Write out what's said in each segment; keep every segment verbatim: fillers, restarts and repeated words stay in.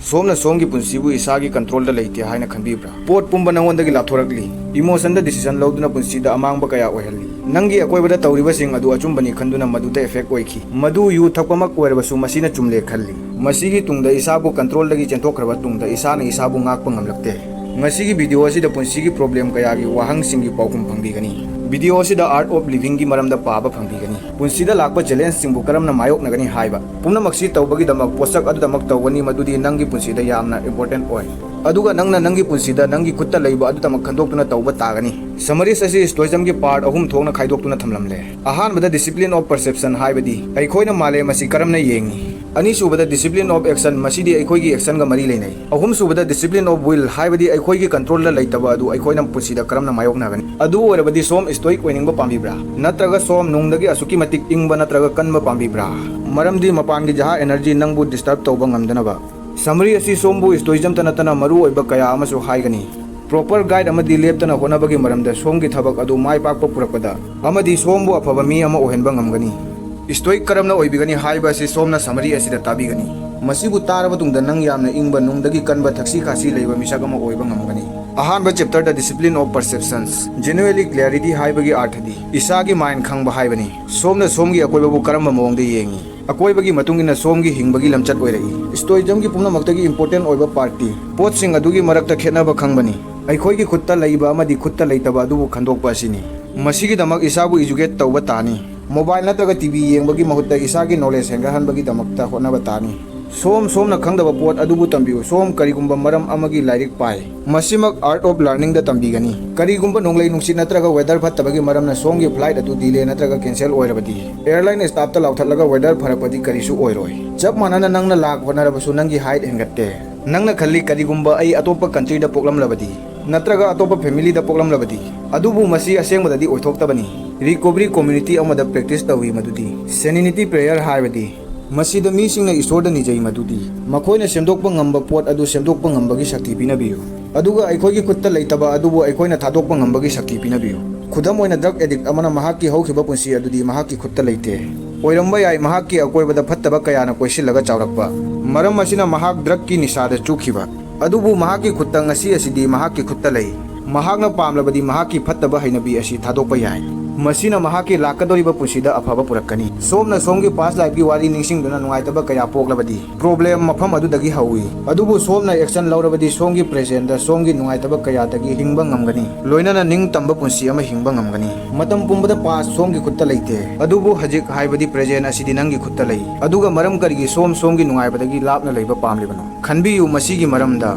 ꯁꯣꯝꯅ ꯁꯣꯝꯒꯤ ꯄꯨꯟꯁꯤꯕꯨ ꯏꯁꯥꯒꯤ ꯀꯟꯇ꯭ꯔꯣꯜꯗ ꯂꯩꯇꯦ ꯍꯥꯏꯅ ꯈꯟꯕꯤꯕ꯭ꯔꯥ? ꯄꯣꯠ ꯄꯨꯝꯕ ꯅꯉꯣꯟꯗꯒꯤ ꯂꯥꯞꯊꯣꯔꯛꯂꯤ꯫ ꯏꯃꯣꯁꯟꯗ ꯗꯤꯁꯤꯖꯟ ꯂꯧꯗꯨꯅ ꯄꯨꯟꯁꯤꯗ ꯑꯃꯥꯡꯕ ꯀꯌꯥ ꯑꯣꯏꯍꯜꯂꯤ꯫ ꯅꯪꯒꯤ ꯑꯀꯣꯏꯕꯗ ꯇꯧꯔꯤꯕꯁꯤꯡ ꯑꯗꯨ ꯑꯆꯨꯝꯕꯅꯤ ꯈꯟꯗꯨꯅ ꯃꯗꯨꯗ ꯑꯦꯐꯦꯛ ꯑꯣꯏꯈꯤ꯫ ꯃꯗꯨ ꯌꯨ ꯊꯛꯄꯃꯛ ꯑꯣꯏꯔꯕꯁꯨ ꯃꯁꯤꯅ ꯆꯨꯝꯂꯦ ꯈꯜꯂꯤ꯫ ꯃꯁꯤꯒꯤ ꯇꯨꯡꯗ ꯏꯁꯥꯕꯨ ꯀꯟꯇ꯭ꯔꯣꯜꯗꯒꯤ ꯆꯦꯟꯊꯣꯛꯈ꯭ꯔꯕ ꯇꯨꯡꯗ ꯏꯁꯥꯅ ꯏꯁꯥꯕꯨ ꯉꯥꯛꯄ ꯉꯝꯂꯛꯇꯦ꯫ ꯉꯁꯤꯒꯤ ꯚꯤꯗꯤꯑꯣ ꯑꯁꯤꯗ ꯄꯨꯟꯁꯤꯒꯤ ꯄ꯭ꯔꯣꯕ꯭ꯂꯦꯝ ꯀꯌꯥꯒꯤ ꯋꯥꯍꯪꯁꯤꯡꯒꯤ ꯄꯥꯎꯈꯨꯝ ꯐꯪꯕꯤꯒꯅꯤ꯫ ꯚꯤꯗꯤꯑꯣ ꯑꯁꯤꯗ ꯑꯥꯔꯠ ꯑꯣꯐ ꯂꯤꯚꯤꯡꯒꯤ ꯃꯔꯝꯗ ꯄꯥꯕ ꯐꯪꯕꯤꯒꯅꯤ꯫ ꯄꯨꯟꯁꯤꯗ ꯂꯥꯛꯄ ꯆꯦꯂꯦꯟꯖꯁꯤꯡꯕꯨ ꯀꯔꯝꯅ ꯃꯥꯌꯣꯛꯅꯒꯅꯤ ꯍꯥꯏꯕ꯫ ꯄꯨꯝꯅꯃꯛꯁꯤ ꯇꯧꯕꯒꯤꯗꯃꯛ ꯄꯣꯠꯁꯛ ꯑꯗꯨꯗꯃꯛ ꯇꯧꯒꯅꯤ, ꯃꯗꯨꯗꯤ ꯅꯪꯒꯤ ꯄꯨꯟꯁꯤꯗ ꯌꯥꯝꯅ ꯏꯝꯄꯣꯔꯇꯦꯟ ꯑꯣꯏ꯫ ꯑꯗꯨꯒ ꯅꯪꯅ ꯅꯪꯒꯤ ꯄꯨꯟꯁꯤꯗ ꯅꯪꯒꯤ ꯈꯨꯠꯇ ꯂꯩꯕ ꯑꯗꯨꯗꯃꯛ ꯈꯟꯗꯣꯛꯇꯨꯅ ꯇꯧꯕ ꯇꯥꯒꯅꯤ꯫ ꯁꯃꯔꯤꯁ ꯑꯁꯤ ꯁ꯭ꯇꯣꯏꯖꯝꯒꯤ ꯄꯥꯔꯠ ꯑꯍꯨꯝ ꯊꯣꯛꯅ ꯈꯥꯏꯗꯣꯛꯇꯨꯅ ꯊꯝꯂꯝꯂꯦ꯫ ꯑꯍꯥꯟꯕꯗ ꯗꯤꯁꯤꯄ꯭ꯂꯤꯟ ꯑꯣꯐ ꯄꯔꯁꯦꯞꯁꯟ ꯍꯥꯏꯕꯗꯤ ꯑꯩꯈꯣꯏꯅ ꯃꯥꯂꯦꯝ ꯑꯁꯤ ꯀꯔꯝꯅ ꯌꯦꯡꯉꯤ꯫ ꯑꯅꯤꯁꯨꯕꯗ ꯗꯤꯁꯤꯄ꯭ꯂꯤꯟ ꯑꯣꯐ ꯑꯦꯛꯁꯟ, ꯃꯁꯤꯗꯤ ꯑꯩꯈꯣꯏꯒꯤ ꯑꯦꯛꯁꯟꯒ ꯃꯔꯤ ꯂꯩꯅꯩ꯫ ꯑꯍꯨꯝꯁꯨꯕꯗ ꯗꯤꯁꯤꯄ꯭ꯂꯤꯟ ꯑꯣꯐ ꯋꯤꯜ ꯍꯥꯏꯕꯗꯤ ꯑꯩꯈꯣꯏꯒꯤ ꯀꯟꯇ꯭ꯔꯣꯜꯗ ꯂꯩꯇꯕ ꯑꯗꯨ ꯑꯩꯈꯣꯏꯅ ꯄꯨꯟꯁꯤꯗ ꯀꯔꯝꯅ ꯃꯥꯌꯣꯛꯅꯒꯅꯤ꯫ ꯑꯗꯨ ꯑꯣꯏꯔꯕꯗꯤ ꯁꯣꯝ ꯁ꯭ꯇꯣꯏꯛ ꯑꯣꯏꯅꯤꯡꯕ ꯄꯥꯝꯕꯤꯕ꯭ꯔꯥ? ꯅꯠꯇ꯭ꯔꯒ ꯁꯣꯝ ꯅꯨꯡꯗꯒꯤ ꯑꯁꯨꯛꯀꯤ ꯃꯇꯤꯛ ꯏꯪꯕ ꯅꯠꯇ꯭ꯔꯒ ꯀꯟꯕ ꯄꯥꯝꯕꯤꯕ꯭ꯔꯥ? ꯃꯔꯝꯗꯤ ꯃꯄꯥꯟꯒꯤ ꯖꯍꯥ ꯑꯦꯅꯔꯖꯤ ꯅꯪꯕꯨ ꯗꯤꯁꯇꯔꯕ ꯇꯧꯕ ꯉꯝꯗꯅꯕ꯫ ꯁꯃꯔꯤ ꯑꯁꯤ ꯁꯣꯝꯕꯨ ꯁ꯭ꯇꯣꯏꯖꯝꯇ ꯅꯠꯇꯅ ꯃꯔꯨꯑꯣꯏꯕ ꯀꯌꯥ ꯑꯃꯁꯨ ꯍꯥꯏꯒꯅꯤ꯫ ꯄ꯭ꯔꯣꯄꯔ ꯒꯥꯏꯗ ꯑꯃꯗꯤ ꯂꯦꯞꯇꯅ ꯍꯣꯠꯅꯕꯒꯤ ꯃꯔꯝꯗ ꯁꯣꯝꯒꯤ ꯊꯕꯛ ꯑꯗꯨ ꯃꯥꯏ ꯄꯥꯛꯄ ꯄꯨꯔꯛꯄꯗ ꯑꯃꯗꯤ ꯁꯣꯝꯕꯨ ꯑꯐꯕ ꯃꯤ ꯑꯃ ꯑꯣꯏꯍꯟꯕ ꯉꯝꯒꯅꯤ꯫ ꯁ꯭ꯇꯣꯏꯛ ꯀꯔꯝꯅ ꯑꯣꯏꯕꯤꯒꯅꯤ ꯍꯥꯏꯕ ꯑꯁꯤ ꯁꯣꯝꯅ ꯁꯃꯔꯤ ꯑꯁꯤꯗ ꯇꯥꯕꯤꯒꯅꯤ꯫ ꯃꯁꯤꯕꯨ ꯇꯥꯔꯕ ꯇꯨꯡꯗ ꯅꯪ ꯌꯥꯝꯅ ꯏꯪꯕ, ꯅꯨꯡꯗꯒꯤ ꯀꯟꯕ, ꯊꯛꯁꯤ ꯈꯥꯁꯤ ꯂꯩꯕ ꯃꯤꯁꯛ ꯑꯃ ꯑꯣꯏꯕ ꯉꯝꯒꯅꯤ꯫ ꯑꯍꯥꯟꯕ ꯆꯦꯞꯇꯔꯗ ꯗꯤꯁꯤꯄ꯭ꯂꯤꯟ ꯑꯣꯐ ꯄꯔꯁꯦꯞꯁꯟꯁ, ꯖꯦꯅꯨꯋꯦꯂꯤ ꯀ꯭ꯂꯦꯔꯤꯇꯤ ꯍꯥꯏꯕꯒꯤ ꯑꯥꯔꯊꯗꯤ ꯏꯁꯥꯒꯤ ꯃꯥꯏꯟ ꯈꯪꯕ ꯍꯥꯏꯕꯅꯤ꯫ ꯁꯣꯝꯅ ꯁꯣꯝꯒꯤ ꯑꯀꯣꯏꯕꯕꯨ ꯀꯔꯝꯕ ꯃꯑꯣꯡꯗ ꯌꯦꯡꯉꯤ? ꯑꯀꯣꯏꯕꯒꯤ ꯃꯇꯨꯡ ꯏꯟꯅ ꯁꯣꯝꯒꯤ ꯍꯤꯡꯕꯒꯤ ꯂꯝꯆꯠ ꯑꯣꯏꯔꯛꯏ꯫ ꯁ꯭ꯇꯣꯏꯖꯝꯒꯤ ꯄꯨꯝꯅꯃꯛꯇꯒꯤ ꯏꯝꯄꯣꯔꯇꯦꯟ ꯑꯣꯏꯕ ꯄꯥꯔꯠꯇꯤ ꯄꯣꯠꯁꯤꯡ ꯑꯗꯨꯒꯤ ꯃꯔꯛꯇ ꯈꯦꯠꯅꯕ ꯈꯪꯕꯅꯤ꯫ ꯑꯩꯈꯣꯏꯒꯤ ꯈꯨꯠꯇ ꯂꯩꯕ ꯑꯃꯗꯤ ꯈꯨꯠꯇ ꯂꯩꯇꯕ ꯑꯗꯨꯕꯨ ꯈꯟꯗꯣꯛꯄ ꯑꯁꯤꯅꯤ꯫ ꯃꯁꯤꯒꯤꯗꯃꯛ ꯏꯁꯥꯕꯨ ꯏꯖꯨꯀꯦꯠ ꯇꯧꯕ ꯇꯥꯅꯤ꯫ ꯃꯣꯕꯥꯏꯜ ꯅꯠꯇ꯭ꯔꯒ ꯇꯤ ꯚꯤ ꯌꯦꯡꯕꯒꯤ ꯃꯍꯨꯠꯇ ꯏꯁꯥꯒꯤ ꯅꯣꯂꯦꯖ ꯍꯦꯟꯒꯠꯍꯟꯕꯒꯤꯗꯃꯛꯇ ꯍꯣꯠꯅꯕ ꯇꯥꯅꯤ꯫ ꯁꯣꯝ ꯁꯣꯝꯅ ꯈꯪꯗꯕ ꯄꯣꯠ ꯑꯗꯨꯕꯨ ꯇꯝꯕꯤꯌꯨ꯫ ꯁꯣꯝ ꯀꯔꯤꯒꯨꯝꯕ ꯃꯔꯝ ꯑꯃꯒꯤ ꯂꯥꯏꯔꯤꯛ ꯄꯥꯏ꯫ ꯃꯁꯤꯃꯛ ꯑꯥꯔꯠ ꯑꯣꯐ ꯂꯔꯅꯤꯡꯗ ꯇꯝꯕꯤꯒꯅꯤ꯫ ꯀꯔꯤꯒꯨꯝꯕ ꯅꯣꯡꯂꯩ ꯅꯨꯡꯁꯤꯠ ꯅꯠꯇ꯭ꯔꯒ ꯋꯦꯗꯔ ꯐꯠꯇꯕꯒꯤ ꯃꯔꯝꯅ ꯁꯣꯝꯒꯤ ꯐ꯭ꯂꯥꯏꯠ ꯑꯗꯨ ꯗꯤꯂꯦ ꯅꯠꯇ꯭ꯔꯒ ꯀꯦꯟꯁꯦꯜ ꯑꯣꯏꯔꯕꯗꯤ, ꯑꯦꯌꯔꯂꯥꯏꯟ ꯁ꯭ꯇꯥꯐꯇ ꯂꯥꯎꯊꯠꯂꯒ ꯋꯦꯗꯔ ꯐꯔꯛꯄꯗꯤ ꯀꯔꯤꯁꯨ ꯑꯣꯏꯔꯣꯏ꯫ ꯆꯞ ꯃꯥꯟꯅꯅ ꯅꯪꯅ ꯂꯥꯛ ꯍꯣꯠꯅꯔꯕꯁꯨ ꯅꯪꯒꯤ ꯍꯥꯏꯠ ꯍꯦꯟꯒꯠꯇꯦ꯫ ꯅꯪꯅ ꯈꯜꯂꯤ, "ꯀꯔꯤꯒꯨꯝꯕ ꯑꯩ ꯑꯇꯣꯞꯄ ꯀꯟꯇ꯭ꯔꯤꯗ ꯄꯣꯛꯂꯝꯂꯕꯗꯤ, ꯅꯠꯇ꯭ꯔꯒ ꯑꯇꯣꯞꯄ ꯐꯦꯃꯤꯂꯤꯗ ꯄꯣꯛꯂꯝꯂꯕꯗꯤ?" ꯑꯗꯨꯕꯨ ꯃꯁꯤ ꯑꯁꯦꯡꯕꯗꯗꯤ ꯑꯣꯏꯊꯣꯛꯇꯕꯅꯤ꯫ ꯔꯤꯀꯣꯚꯔꯤ ꯀꯝꯃ꯭ꯌꯨꯅꯤꯇꯤ ꯑꯃꯗ ꯄ꯭ꯔꯦꯛꯇꯤꯁ ꯇꯧꯏ ꯃꯗꯨꯗꯤ ꯁꯦꯅꯤꯅꯤꯇꯤ ꯄ꯭ꯔꯦꯌꯔ ꯍꯥꯏꯕꯗꯤ꯫ ꯃꯁꯤꯗ ꯃꯤꯁꯤꯡꯅ ꯏꯁꯣꯔꯗ ꯅꯤꯖꯩ ꯃꯗꯨꯗꯤ ꯃꯈꯣꯏꯅ ꯁꯦꯝꯗꯣꯛꯄ ꯉꯝꯕ ꯄꯣꯠ ꯑꯗꯨ ꯁꯦꯝꯗꯣꯛꯄ ꯉꯝꯕꯒꯤ ꯁꯛꯇꯤ ꯄꯤꯅꯕꯤꯌꯨ꯫ ꯑꯗꯨꯒ ꯑꯩꯈꯣꯏꯒꯤ ꯈꯨꯠꯇ ꯂꯩꯇꯕ ꯑꯗꯨꯕꯨ ꯑꯩꯈꯣꯏꯅ ꯊꯥꯗꯣꯛꯄ ꯉꯝꯕꯒꯤ ꯁꯛꯇꯤ ꯄꯤꯅꯕꯤꯌꯨ꯫ ꯈꯨꯗꯝ ꯑꯣꯏꯅ, ꯗ꯭ꯔꯒ ꯑꯦꯗꯤꯛ ꯑꯃꯅ ꯃꯍꯥꯛꯀꯤ ꯍꯧꯈꯤꯕ ꯄꯨꯟꯁꯤ ꯑꯗꯨꯗꯤ ꯃꯍꯥꯛꯀꯤ ꯈꯨꯠꯇ ꯂꯩꯇꯦ꯫ ꯑꯣꯏꯔꯝꯕ ꯌꯥꯏ, ꯃꯍꯥꯛꯀꯤ ꯑꯀꯣꯏꯕꯗ ꯐꯠꯇꯕ ꯀꯌꯥꯅ ꯀꯣꯏꯁꯤꯜꯂꯒ ꯆꯥꯎꯔꯛꯄ꯫ ꯃꯔꯝ ꯑꯁꯤꯅ ꯃꯍꯥꯛ ꯗ꯭ꯔꯒꯀꯤ ꯅꯤꯁꯥꯗ ꯆꯨꯈꯤꯕ꯫ ꯑꯗꯨꯕꯨ ꯃꯍꯥꯛꯀꯤ ꯈꯨꯠꯇ ꯉꯁꯤ ꯑꯁꯤꯗꯤ ꯃꯍꯥꯛꯀꯤ ꯈꯨꯠꯇ ꯂꯩ꯫ ꯃꯍꯥꯛꯅ ꯄꯥꯝꯂꯕꯗꯤ ꯃꯍꯥꯛꯀꯤ ꯐꯠꯇꯕ ꯍꯩꯅꯕꯤ ꯑꯁꯤ ꯊꯥꯗꯣꯛꯄ ꯌꯥꯏ꯫ ꯃꯁꯤꯅ ꯃꯍꯥꯛꯀꯤ ꯂꯥꯛꯀꯗꯧꯔꯤꯕ ꯄꯨꯟꯁꯤꯗ ꯑꯐꯕ ꯄꯨꯔꯛꯀꯅꯤ꯫ ꯁꯣꯝꯅ ꯁꯣꯝꯒꯤ past lifeꯀꯤ ꯋꯥꯔꯤ ꯅꯤꯡꯁꯤꯡꯗꯨꯅ ꯅꯨꯡꯉꯥꯏꯇꯕ ꯀꯌꯥ ꯄꯣꯛꯂꯕꯗꯤ, problem ꯃꯐꯝ ꯑꯗꯨꯗꯒꯤ ꯍꯧꯏ꯫ ꯑꯗꯨꯕꯨ ꯁꯣꯝꯅ action ꯂꯧꯔꯕꯗꯤ ꯁꯣꯝꯒꯤ presentꯗ ꯁꯣꯝꯒꯤ ꯅꯨꯡꯉꯥꯏꯇꯕ ꯀꯌꯥꯗꯒꯤ ꯍꯤꯡꯕ ꯉꯝꯒꯅꯤ꯫ ꯂꯣꯏꯅꯅ ꯅꯤꯡꯇꯝꯕ ꯄꯨꯟꯁꯤ ꯑꯃ ꯍꯤꯡꯕ ꯉꯝꯒꯅꯤ꯫ ꯃꯇꯝ ꯄꯨꯝꯕꯗ past ꯁꯣꯝꯒꯤ ꯈꯨꯠꯇ ꯂꯩꯇꯦ꯫ ꯑꯗꯨꯕꯨ ꯍꯧꯖꯤꯛ ꯍꯥꯏꯕꯗꯤ present ꯑꯁꯤꯗꯤ ꯅꯪꯒꯤ ꯈꯨꯠꯇ ꯂꯩ꯫ ꯑꯗꯨꯒ ꯃꯔꯝ ꯀꯔꯤꯒꯤ ꯁꯣꯝ ꯁꯣꯝꯒꯤ ꯅꯨꯡꯉꯥꯏꯕꯗꯒꯤ ꯂꯥꯞꯅ ꯂꯩꯕ ꯄꯥꯝꯂꯤꯕꯅꯣ? ꯈꯟꯕꯤꯌꯨ ꯃꯁꯤꯒꯤ ꯃꯔꯝꯗ꯫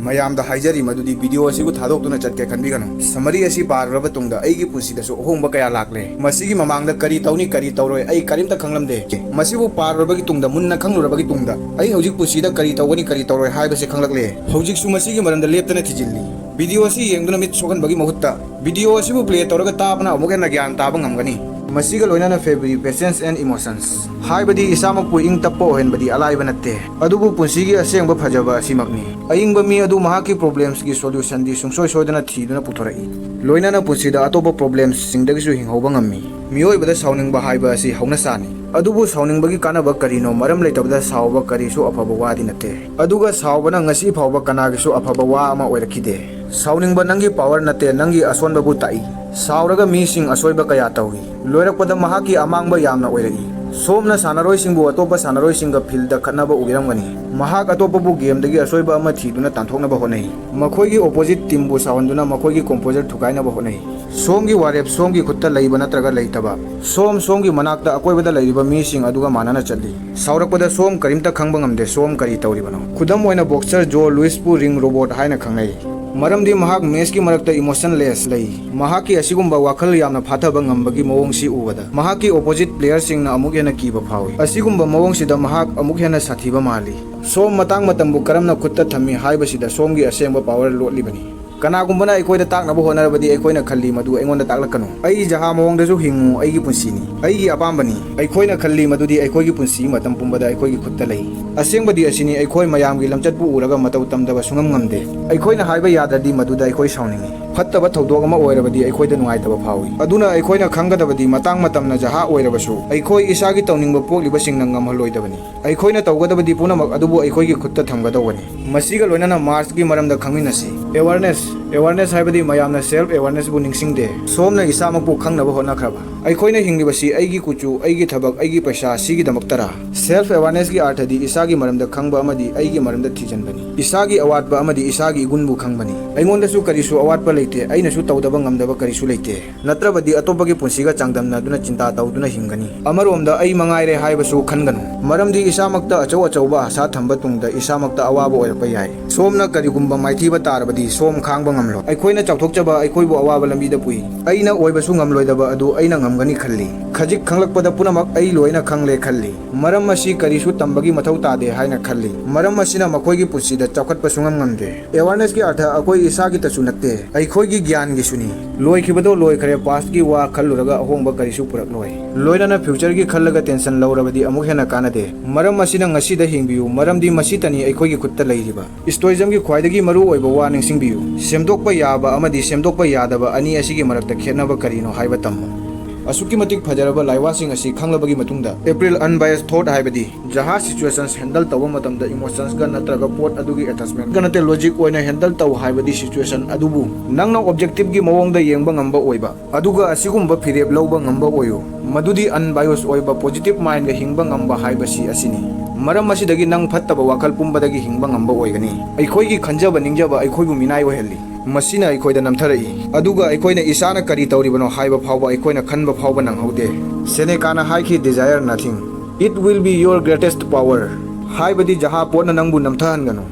ꯃꯌꯥꯝꯗ ꯍꯥꯏꯖꯔꯤ ꯃꯗꯨꯗꯤ video ꯑꯁꯤꯕꯨ ꯊꯥꯗꯣꯛꯇꯨꯅ ꯆꯠꯀꯦ ꯈꯟꯕꯤꯒꯅꯨ꯫ Summary ꯑꯁꯤ ꯄꯥꯔꯨꯔꯕ ꯇꯨꯡꯗ ꯑꯩꯒꯤ ꯄꯨꯟꯁꯤꯗꯁꯨ ꯑꯍꯣꯡꯕ ꯀꯌꯥ ꯂꯥꯛꯂꯦ꯫ ꯃꯁꯤꯒꯤ ꯃꯃꯥꯡꯗ ꯀꯔꯤ ꯇꯧꯅꯤ, ꯀꯔꯤ ꯇꯧꯔꯣꯏ, ꯑꯩ ꯀꯔꯤꯝꯇ ꯈꯪꯂꯝꯗꯦ꯫ ꯃꯁꯤꯕꯨ ꯄꯥꯔꯨꯔꯕꯒꯤ ꯇꯨꯡꯗ, ꯃꯨꯟꯅ ꯈꯪꯂꯨꯔꯕꯒꯤ ꯇꯨꯡꯗ, ꯑꯩ ꯍꯧꯖꯤꯛ ꯄꯨꯟꯁꯤꯗ ꯀꯔꯤ ꯇꯧꯒꯅꯤ, ꯀꯔꯤ ꯇꯧꯔꯣꯏ ꯍꯥꯏꯕꯁꯤ ꯈꯪꯂꯛꯂꯦ꯫ ꯍꯧꯖꯤꯛꯁꯨ ꯃꯁꯤꯒꯤ ꯃꯔꯝꯗ ꯂꯦꯞꯇꯅ ꯊꯤꯖꯤꯜꯂꯤ꯫ Video ꯑꯁꯤ ꯌꯦꯡꯗꯨꯅ ꯃꯤꯠ ꯁꯣꯛꯍꯟꯕꯒꯤ ꯃꯍꯨꯠꯇ, video ꯑꯁꯤꯕꯨ play ꯇꯧꯔꯒ ꯇꯥꯕꯅ ꯑꯃꯨꯛ ꯍꯦꯟꯅ ꯒ꯭ꯌꯥꯟ ꯇꯥꯕ ꯉꯝꯒꯅꯤ꯫ ꯃꯁꯤꯒ ꯂꯣꯏꯅꯅ February, patience and emotions꯫ ꯍꯥꯏꯕꯗꯤ ꯏꯁꯥꯃꯛꯄꯨ ꯏꯪ ꯇꯞꯄ ꯑꯣꯏꯍꯟꯕꯗꯤ ꯑꯂꯥꯏꯕ ꯅꯠꯇꯦ, ꯑꯗꯨꯕꯨ ꯄꯨꯟꯁꯤꯒꯤ ꯑꯁꯦꯡꯕ ꯐꯖꯕ ꯑꯁꯤꯃꯛꯅꯤ꯫ ꯑꯏꯪꯕ ꯃꯤ ꯑꯗꯨ ꯃꯍꯥꯛꯀꯤ problemsꯀꯤ solutionꯗꯤ ꯁꯨꯡꯁꯣꯏ ꯁꯣꯏꯗꯅ ꯊꯤꯗꯨꯅ ꯄꯨꯊꯣꯔꯛꯏ꯫ ꯂꯣꯏꯅꯅ ꯄꯨꯟꯁꯤꯗ ꯑꯇꯣꯞꯄ problemꯁꯤꯡꯗꯒꯤꯁꯨ ꯍꯤꯡꯍꯧꯕ ꯉꯝꯃꯤ꯫ ꯃꯤꯑꯣꯏꯕꯗ ꯁꯥꯎꯅꯤꯡꯕ ꯍꯥꯏꯕ ꯑꯁꯤ ꯍꯧꯅꯁꯥꯅꯤ꯫ ꯑꯗꯨꯕꯨ ꯁꯥꯎꯅꯤꯡꯕꯒꯤ ꯀꯥꯟꯅꯕ ꯀꯔꯤꯅꯣ? ꯃꯔꯝ ꯂꯩꯇꯕꯗ ꯁꯥꯎꯕ ꯀꯔꯤꯁꯨ ꯑꯐꯕ ꯋꯥꯗꯤ ꯅꯠꯇꯦ꯫ ꯑꯗꯨꯒ ꯁꯥꯎꯕꯅ ꯉꯁꯤ ꯐꯥꯎꯕ ꯀꯅꯥꯒꯤꯁꯨ ꯑꯐꯕ ꯋꯥ ꯑꯃ ꯑꯣꯏꯔꯛꯈꯤꯗꯦ꯫ ꯁꯥꯎꯅꯤꯡꯕ ꯅꯪꯒꯤ power ꯅꯠꯇꯦ, ꯅꯪꯒꯤ ꯑꯁꯣꯟꯕꯕꯨ ꯇꯥꯛꯏ꯫ ꯁꯥꯎꯔꯒ ꯃꯤꯁꯤꯡ ꯑꯁꯣꯏꯕ ꯀꯌꯥ ꯇꯧꯏ꯫ ꯂꯣꯏꯔꯛꯄꯗ ꯃꯍꯥꯛꯀꯤ ꯑꯃꯥꯡꯕ ꯌꯥꯝꯅ ꯑꯣꯏꯔꯛꯏ꯫ ꯁꯣꯝꯅ ꯁꯥꯟꯅꯔꯣꯏꯁꯤꯡꯕꯨ ꯑꯇꯣꯞꯄ ꯁꯥꯟꯅꯔꯣꯏꯁꯤꯡꯒ fieldꯗ ꯈꯠꯅꯕ ꯎꯕꯤꯔꯝꯒꯅꯤ꯫ ꯃꯍꯥꯛ ꯑꯇꯣꯞꯄꯕꯨ gameꯗꯒꯤ ꯑꯁꯣꯏꯕ ꯑꯃ ꯊꯤꯗꯨꯅ ꯇꯥꯟꯊꯣꯛꯅꯕ ꯍꯣꯠꯅꯩ꯫ ꯃꯈꯣꯏꯒꯤ opposite teamꯕꯨ ꯁꯥꯎꯍꯟꯗꯨꯅ ꯃꯈꯣꯏꯒꯤ composure ꯊꯨꯒꯥꯏꯅꯕ ꯍꯣꯠꯅꯩ꯫ ꯁꯣꯝꯒꯤ ꯋꯥꯔꯦꯞ ꯁꯣꯝꯒꯤ ꯈꯨꯠꯇ ꯂꯩꯕ ꯅꯠꯇ꯭ꯔꯒ ꯂꯩꯇꯕ꯫ ꯁꯣꯝ ꯁꯣꯝꯒꯤ ꯃꯅꯥꯛꯇ ꯑꯀꯣꯏꯕꯗ ꯂꯩꯔꯤꯕ ꯃꯤꯁꯤꯡ ꯑꯗꯨꯒ ꯃꯥꯟꯅꯅ ꯆꯠꯂꯤ꯫ ꯁꯥꯎꯔꯛꯄꯗ ꯁꯣꯝ ꯀꯔꯤꯝꯇ ꯈꯪꯕ ꯉꯝꯗꯦ, ꯁꯣꯝ ꯀꯔꯤ ꯇꯧꯔꯤꯕꯅꯣ? ꯈꯨꯗꯝ ꯑꯣꯏꯅ boxer Joe Louisꯄꯨ ring robot ꯍꯥꯏꯅ ꯈꯪꯅꯩ꯫ ꯃꯔꯝꯗꯤ ꯃꯍꯥꯛ matchꯀꯤ ꯃꯔꯛꯇ emotionless ꯂꯩ꯫ ꯃꯍꯥꯛꯀꯤ ꯑꯁꯤꯒꯨꯝꯕ ꯋꯥꯈꯜ ꯌꯥꯝꯅ ꯐꯥꯊꯕ ꯉꯝꯕꯒꯤ ꯃꯑꯣꯡꯁꯤ ꯎꯕꯗ ꯃꯍꯥꯛꯀꯤ opposite playerꯁꯤꯡꯅ ꯑꯃꯨꯛ ꯍꯦꯟꯅ ꯀꯤꯕ ꯐꯥꯎꯏ꯫ ꯑꯁꯤꯒꯨꯝꯕ ꯃꯑꯣꯡꯁꯤꯗ ꯃꯍꯥꯛ ꯑꯃꯨꯛ ꯍꯦꯟꯅ ꯁꯥꯊꯤꯕ ꯃꯥꯜꯂꯤ꯫ ꯁꯣꯝ ꯃꯇꯥꯡ ꯃꯇꯝꯕꯨ ꯀꯔꯝꯅ ꯈꯨꯠꯇ ꯊꯝꯃꯤ ꯍꯥꯏꯕꯁꯤꯗ ꯁꯣꯝꯒꯤ ꯑꯁꯦꯡꯕ power ꯂꯣꯠꯂꯤꯕꯅꯤ꯫ ꯀꯅꯥꯒꯨꯝꯕꯅ ꯑꯩꯈꯣꯏꯗ ꯇꯥꯛꯅꯕ ꯍꯣꯠꯅꯔꯕꯗꯤ ꯑꯩꯈꯣꯏꯅ ꯈꯜꯂꯤ ꯃꯗꯨ ꯑꯩꯉꯣꯟꯗ ꯇꯥꯛꯂꯛꯀꯅꯨ꯫ ꯑꯩ ꯖꯍꯥ ꯃꯑꯣꯡꯗꯁꯨ ꯍꯤꯡꯉꯨ, ꯑꯩꯒꯤ ꯄꯨꯟꯁꯤꯅꯤ, ꯑꯩꯒꯤ ꯑꯄꯥꯝꯕꯅꯤ꯫ ꯑꯩꯈꯣꯏꯅ ꯈꯜꯂꯤ ꯃꯗꯨꯗꯤ ꯑꯩꯈꯣꯏꯒꯤ ꯄꯨꯟꯁꯤ ꯃꯇꯝ ꯄꯨꯝꯕꯗ ꯑꯩꯈꯣꯏꯒꯤ ꯈꯨꯠꯇ ꯂꯩ꯫ ꯑꯁꯦꯡꯕꯗꯤ ꯑꯁꯤꯅꯤ, ꯑꯩꯈꯣꯏ ꯃꯌꯥꯝꯒꯤ ꯂꯝꯆꯠꯄꯨ ꯎꯔꯒ ꯃꯇꯧ ꯇꯝꯗꯕ ꯁꯨꯡꯉꯝ ꯉꯝꯗꯦ꯫ ꯑꯩꯈꯣꯏꯅ ꯍꯥꯏꯕ ꯌꯥꯗ꯭ꯔꯗꯤ ꯃꯗꯨꯗ ꯑꯩꯈꯣꯏ ꯁꯥꯎꯅꯤꯡꯏ꯫ ꯐꯠꯇꯕ ꯊꯧꯗꯣꯛ ꯑꯃ ꯑꯣꯏꯔꯕꯗꯤ ꯑꯩꯈꯣꯏꯗ ꯅꯨꯡꯉꯥꯏꯇꯕ ꯐꯥꯎꯏ꯫ ꯑꯗꯨꯅ ꯑꯩꯈꯣꯏꯅ ꯈꯪꯒꯗꯕꯗꯤ ꯃꯇꯥꯡ ꯃꯇꯝꯅ ꯖꯍꯥ ꯑꯣꯏꯔꯕꯁꯨ ꯑꯩꯈꯣꯏ ꯏꯁꯥꯒꯤ ꯇꯧꯅꯤꯡꯕ ꯄꯣꯛꯂꯤꯕꯁꯤꯡꯅ ꯉꯝꯍꯜꯂꯣꯏꯗꯕꯅꯤ꯫ ꯑꯩꯈꯣꯏꯅ ꯇꯧꯒꯗꯕꯗꯤ ꯄꯨꯝꯅꯃꯛ ꯑꯗꯨꯕꯨ ꯑꯩꯈꯣꯏꯒꯤ ꯈꯨꯠꯇ ꯊꯝꯒꯗꯧꯕꯅꯤ꯫ ꯃꯁꯤꯒ ꯂꯣꯏꯅꯅ ꯃꯥꯔꯁꯀꯤ ꯃꯔꯝꯗ ꯈꯪꯃꯤꯟꯅꯁꯤ꯫ ꯑꯦꯋꯥꯔꯅꯦꯁ꯫ ꯑꯦꯋꯥꯔꯅꯦꯁ ꯍꯥꯏꯕꯗꯤ ꯃꯌꯥꯝꯅ ꯁꯦꯜꯐ ꯑꯦꯋꯥꯔꯅꯦꯁꯕꯨ ꯅꯤꯡꯁꯤꯡꯗꯦ꯫ ꯁꯣꯝꯅ ꯏꯁꯥꯃꯛꯄꯨ ꯈꯪꯅꯕ ꯍꯣꯠꯅꯈ꯭ꯔꯕ? ꯑꯩꯈꯣꯏꯅ ꯍꯤꯡꯂꯤꯕꯁꯤ ꯑꯩꯒꯤ ꯀꯨꯆꯨ, ꯑꯩꯒꯤ ꯊꯕꯛ, ꯑꯩꯒꯤ ꯄꯩꯁꯥ, ꯁꯤꯒꯤꯗꯃꯛꯇꯔꯥ? ꯁꯦꯜꯐ ꯑꯦꯋꯥꯔꯅꯦꯁꯀꯤ ꯑꯥꯔꯊꯗꯤ ꯏꯁꯥꯒꯤ ꯃꯔꯝꯗ ꯈꯪꯕ ꯑꯃꯗꯤ ꯑꯩꯒꯤ ꯃꯔꯝꯗ ꯊꯤꯖꯤꯟꯕꯅꯤ꯫ ꯏꯁꯥꯒꯤ ꯑꯋꯥꯠꯄ ꯑꯃꯗꯤ ꯏꯁꯥꯒꯤ ꯏꯒꯨꯟꯕꯨ ꯈꯪꯕꯅꯤ꯫ ꯑꯩꯉꯣꯟꯗꯁꯨ ꯀꯔꯤꯁꯨ ꯑꯋꯥꯠꯄ ꯂꯩꯇꯦ, ꯑꯩꯅꯁꯨ ꯇꯧꯗꯕ ꯉꯝꯗꯕ ꯀꯔꯤꯁꯨ ꯂꯩꯇꯦ꯫ ꯅꯠꯇ꯭ꯔꯕꯗꯤ ꯑꯇꯣꯞꯄꯒꯤ ꯄꯨꯟꯁꯤꯒ ꯆꯥꯡꯗꯝꯅꯗꯨꯅ ꯆꯤꯟꯇꯥ ꯇꯧꯗꯨꯅ ꯍꯤꯡꯒꯅꯤ꯫ ꯑꯃꯔꯣꯝꯗ ꯑꯩ ꯃꯉꯥꯏꯔꯦ ꯍꯥꯏꯕꯁꯨ ꯈꯟꯒꯅꯨ, ꯃꯔꯝꯗꯤ ꯏꯁꯥꯃꯛꯇ ꯑꯆꯧ ꯑꯆꯧꯕ ꯑꯁꯥ ꯊꯝꯕ ꯇꯨꯡꯗ ꯏꯁꯥꯃꯛꯇ ꯑꯋꯥꯕ ꯑꯣꯏꯔꯛꯄ ꯌꯥꯏ꯫ ꯁꯣꯝꯅ ꯀꯔꯤꯒꯨꯝꯕ ꯃꯥꯏꯊꯤꯕ ꯇꯥꯔꯕꯗꯤ ꯁꯣꯝ ꯈꯥꯡꯕ ꯉꯝꯂꯣꯏ꯫ ꯑꯩꯈꯣꯏꯅ ꯆꯥꯎꯊꯣꯛꯆꯕ ꯑꯩꯈꯣꯏꯕꯨ ꯑꯋꯥꯕ ꯂꯝꯕꯤꯗ ꯄꯨꯏ꯫ ꯑꯩꯅ ꯑꯣꯏꯕꯁꯨ ꯉꯝꯂꯣꯏꯗꯕ ꯑꯗꯨ ꯑꯩꯅ ꯉꯝꯒꯅꯤ ꯈꯜꯂꯤ꯫ ꯈꯖꯤꯛ ꯈꯪꯂꯛꯄꯗ ꯄꯨꯝꯅꯃꯛ ꯑꯩ ꯂꯣꯏꯅ ꯈꯪꯂꯦ ꯈꯜꯂꯤ꯫ ꯃꯔꯝ ꯑꯁꯤ ꯀꯔꯤꯁꯨ ꯇꯝꯕꯒꯤ ꯃꯊꯧ ꯇꯥꯗꯦ ꯍꯥꯏꯅ ꯈꯜꯂꯤ꯫ ꯃꯔꯝ ꯑꯁꯤꯅ ꯃꯈꯣꯏꯒꯤ ꯄꯨꯟꯁꯤꯗ ꯆꯥꯎꯈꯠꯄ ꯁꯨꯡꯉꯝ ꯉꯝꯗꯦ꯫ ꯑꯦꯋꯥꯔꯅꯦꯁꯀꯤ ꯑꯥꯔꯊ ꯑꯩꯈꯣꯏ ꯏꯁꯥꯒꯤꯇꯁꯨ ꯅꯠꯇꯦ, ꯑꯩꯈꯣꯏꯒꯤ ꯒ꯭ꯌꯥꯟꯒꯤꯁꯨꯅꯤ꯫ ꯂꯣꯏꯈꯤꯕꯗꯣ ꯂꯣꯏꯈ꯭ꯔꯦ, ꯄꯥꯁꯀꯤ ꯋꯥ ꯈꯜꯂꯨꯔꯒ ꯑꯍꯣꯡꯕ ꯀꯔꯤꯁꯨ ꯄꯨꯔꯛꯂꯣꯏ꯫ ꯂꯣꯏꯅꯅ ꯐ꯭ꯌꯨꯆꯔꯒꯤ ꯈꯜꯂꯒ ꯇꯦꯟꯁꯟ ꯂꯧꯔꯕꯗꯤ ꯑꯃꯨꯛ ꯍꯦꯟꯅ ꯀꯥꯟꯅꯗꯦ꯫ ꯃꯔꯝ ꯑꯁꯤꯅ ꯉꯁꯤꯗ ꯍꯤꯡꯕꯤꯌꯨ, ꯃꯔꯝꯗꯤ ꯃꯁꯤꯇꯅꯤ ꯑꯩꯈꯣꯏꯒꯤ ꯈꯨꯠꯇ ꯂꯩꯔꯤꯕ꯫ ꯏꯁꯇꯣꯏꯖꯝꯒꯤ ꯈ꯭ꯋꯥꯏꯗꯒꯤ ꯃꯔꯨ ꯑꯣꯏꯕ ꯋꯥ ꯅꯤꯡꯁꯤꯡꯕꯤꯌꯨ, ꯁꯦꯝꯗꯣꯛꯄ ꯌꯥꯕ ꯑꯃꯗꯤ ꯁꯦꯝꯗꯣꯛꯄ ꯌꯥꯗꯕ ꯑꯅꯤ ꯑꯁꯤꯒꯤ ꯃꯔꯛꯇ ꯈꯦꯠꯅꯕ ꯀꯔꯤꯅꯣ ꯍꯥꯏꯕ ꯇꯝꯃꯨ꯫ ꯑꯁꯨꯛꯀꯤ ꯃꯇꯤꯛ ꯐꯖꯔꯕ ꯂꯥꯏꯋꯥꯁꯤꯡ ꯑꯁꯤ ꯈꯪꯂꯕꯒꯤ ꯃꯇꯨꯡꯗ, ꯑꯦꯄ꯭ꯔꯤꯜ ꯑꯟꯕꯥꯏꯁ ꯊꯣꯠ ꯍꯥꯏꯕꯗꯤ ꯖꯍꯥ ꯁꯤꯆꯨꯋꯦꯁꯟꯁ ꯍꯦꯟꯗꯜ ꯇꯧꯕ ꯃꯇꯝꯗ ꯏꯃꯣꯁꯟꯁꯀ ꯅꯠꯇ꯭ꯔꯒ ꯄꯣꯠ ꯑꯗꯨꯒꯤ ꯑꯦꯇꯥꯆꯃꯦꯟꯠꯀ ꯅꯠꯇꯦ, ꯂꯣꯖꯤꯛ ꯑꯣꯏꯅ ꯍꯦꯟꯗꯜ ꯇꯧ ꯍꯥꯏꯕꯗꯤ ꯁꯤꯆꯨꯋꯦꯁꯟ ꯑꯗꯨꯕꯨ ꯅꯪꯅ ꯑꯣꯕꯖꯦꯛꯇꯤꯚꯒꯤ ꯃꯑꯣꯡꯗ ꯌꯦꯡꯕ ꯉꯝꯕ ꯑꯣꯏꯕ, ꯑꯗꯨꯒ ꯑꯁꯤꯒꯨꯝꯕ ꯐꯤꯔꯦꯞ ꯂꯧꯕ ꯉꯝꯕ ꯑꯣꯏꯌꯨ, ꯃꯗꯨꯗꯤ ꯑꯟꯕꯥꯏꯁ ꯑꯣꯏꯕ ꯄꯣꯖꯤꯇꯤꯚ ꯃꯥꯏꯟꯗ ꯍꯤꯡꯕ ꯉꯝꯕ ꯍꯥꯏꯕꯁꯤ ꯑꯁꯤꯅꯤ꯫ ꯃꯔꯝ ꯑꯁꯤꯗꯒꯤ ꯅꯪ ꯐꯠꯇꯕ ꯋꯥꯈꯜ ꯄꯨꯝꯕꯗꯒꯤ ꯍꯤꯡꯕ ꯉꯝꯕ ꯑꯣꯏꯒꯅꯤ꯫ ꯑꯩꯈꯣꯏꯒꯤ ꯈꯟꯖꯕ ꯅꯤꯡꯖꯕ ꯑꯩꯈꯣꯏꯕꯨ ꯃꯤꯅꯥꯏ ꯑꯣꯏꯍꯜꯂꯤ꯫ ꯃꯁꯤꯅ ꯑꯩꯈꯣꯏꯗ ꯅꯝꯊꯔꯛꯏ, ꯑꯗꯨꯒ ꯑꯩꯈꯣꯏꯅ ꯏꯁꯥꯅ ꯀꯔꯤ ꯇꯧꯔꯤꯕꯅꯣ ꯍꯥꯏꯕ ꯐꯥꯎꯕ ꯑꯩꯈꯣꯏꯅ ꯈꯟꯕ ꯐꯥꯎꯕ ꯅꯪꯍꯧꯗꯦ꯫ ꯁꯦꯅꯦꯀꯥꯅ ꯍꯥꯏꯈꯤ, "Desire nothing, it will be your greatest power"꯫ ꯍꯥꯏꯕꯗꯤ ꯖꯍꯥ ꯄꯣꯠꯅ ꯅꯪꯕꯨ ꯅꯝꯊꯍꯟꯒꯅꯨ꯫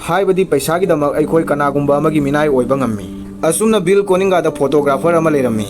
ꯍꯥꯏꯕꯗꯤ ꯄꯩꯁꯥꯒꯤꯗꯃꯛ ꯑꯩꯈꯣꯏ ꯀꯅꯥꯒꯨꯝꯕ ꯑꯃꯒꯤ ꯃꯤꯅꯥꯏ ꯑꯣꯏꯕ ꯉꯝꯃꯤ꯫ ꯑꯁꯨꯝꯅ ꯕꯤꯜ ꯀꯣꯅꯤꯡꯒꯥꯗ ꯐꯣꯇꯣꯒ꯭ꯔꯥꯐꯔ ꯑꯃ ꯂꯩꯔꯝꯃꯤ꯫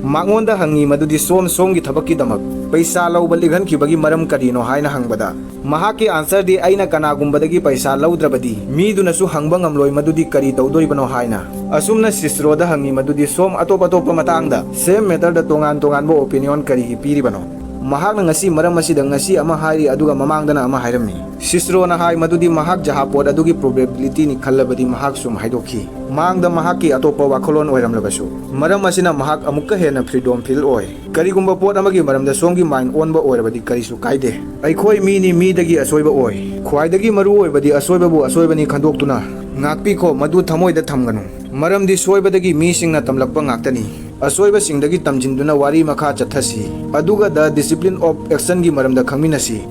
ꯃꯉꯣꯟꯗ ꯍꯪꯉꯤ ꯃꯗꯨꯗꯤ ꯁꯣꯝ ꯁꯣꯝꯒꯤ ꯊꯕꯛꯀꯤꯗꯃꯛ ꯄꯩꯁꯥ ꯂꯧꯕ ꯂꯤꯛꯍꯟꯈꯤꯕꯒꯤ ꯃꯔꯝ ꯀꯔꯤꯅꯣ ꯍꯥꯏꯅ ꯍꯪꯕꯗ, ꯃꯍꯥꯛꯀꯤ ꯑꯟꯁꯔꯗꯤ ꯑꯩꯅ ꯀꯅꯥꯒꯨꯝꯕꯗꯒꯤ ꯄꯩꯁꯥ ꯂꯧꯗ꯭ꯔꯕꯗꯤ ꯃꯤꯗꯨꯅꯁꯨ ꯍꯪꯕ ꯉꯝꯂꯣꯏ ꯃꯗꯨꯗꯤ ꯀꯔꯤ ꯇꯧꯗꯣꯔꯤꯕꯅꯣ ꯍꯥꯏꯅ꯫ ꯑꯁꯨꯝꯅ ꯁꯤꯁꯔꯣꯗ ꯍꯪꯉꯤ ꯃꯗꯨꯗꯤ ꯁꯣꯝ ꯑꯇꯣꯞ ꯑꯇꯣꯞꯄ ꯃꯇꯥꯡꯗ ꯁꯦꯝ ꯃꯦꯇꯔꯗ ꯇꯣꯉꯥꯟ ꯇꯣꯉꯥꯟꯕ ꯑꯣꯄꯤꯅꯤꯌꯟ ꯀꯔꯤꯒꯤ ꯄꯤꯔꯤꯕꯅꯣ? ꯃꯍꯥꯛꯅ ꯉꯁꯤ ꯃꯔꯝ ꯑꯁꯤꯗ ꯉꯁꯤ ꯑꯃ ꯍꯥꯏꯔꯤ ꯑꯗꯨꯒ ꯃꯃꯥꯡꯗꯅ ꯑꯃ ꯍꯥꯏꯔꯝꯃꯤ꯫ ꯁꯤꯁꯔꯣꯅ ꯍꯥꯏ ꯃꯗꯨꯗꯤ ꯃꯍꯥꯛ ꯖꯍꯥꯄꯣꯠ ꯑꯗꯨꯒꯤ ꯄ꯭ꯔꯣꯕꯦꯕꯤꯂꯤꯇꯤꯅꯤ ꯈꯜꯂꯕꯗꯤ ꯃꯍꯥꯛ ꯁꯨꯝ ꯍꯥꯏꯗꯣꯛꯈꯤ꯫ ꯃꯥꯡꯗ ꯃꯍꯥꯛꯀꯤ ꯑꯇꯣꯞꯄ ꯋꯥꯈꯜꯂꯣꯟ ꯑꯣꯏꯔꯝꯂꯕꯁꯨ, ꯃꯔꯝ ꯑꯁꯤꯅ ꯃꯍꯥꯛ ꯑꯃꯨꯛꯀ ꯍꯦꯟꯅ ꯐ꯭ꯔꯤꯗꯣꯝ ꯐꯤꯜ ꯑꯣꯏ꯫ ꯀꯔꯤꯒꯨꯝꯕ ꯄꯣꯠ ꯑꯃꯒꯤ ꯃꯔꯝꯗ ꯁꯣꯝꯒꯤ ꯃꯥꯏꯟ ꯑꯣꯟꯕ ꯑꯣꯏꯔꯕꯗꯤ ꯀꯔꯤꯁꯨ ꯀꯥꯏꯗꯦ꯫ ꯑꯩꯈꯣꯏ ꯃꯤꯅꯤ, ꯃꯤꯗꯒꯤ ꯑꯁꯣꯏꯕ ꯑꯣꯏ꯫ ꯈ꯭ꯋꯥꯏꯗꯒꯤ ꯃꯔꯨ ꯑꯣꯏꯕꯗꯤ ꯑꯁꯣꯏꯕꯕꯨ ꯑꯁꯣꯏꯕꯅꯤ ꯈꯟꯗꯣꯛꯇꯨꯅ ꯉꯥꯛꯄꯤꯈꯣ, ꯃꯗꯨ ꯊꯃꯣꯏꯗ ꯊꯝꯒꯅꯨ꯫ ꯃꯔꯝꯗꯤ ꯁꯣꯏꯕꯗꯒꯤ ꯃꯤꯁꯤꯡꯅ ꯇꯝꯂꯛꯄ ꯉꯥꯛꯇꯅꯤ꯫ ꯑꯁꯣꯏꯕꯁꯤꯡꯗꯒꯤ ꯇꯝꯁꯤꯟꯗꯨꯅ ꯋꯥꯔꯤ ꯃꯈꯥ ꯆꯠꯊꯁꯤ꯫ ꯑꯗꯨꯒ The Discipline of Actionꯒꯤ ꯃꯔꯝꯗ ꯈꯪꯃꯤꯟꯅꯁꯤ꯫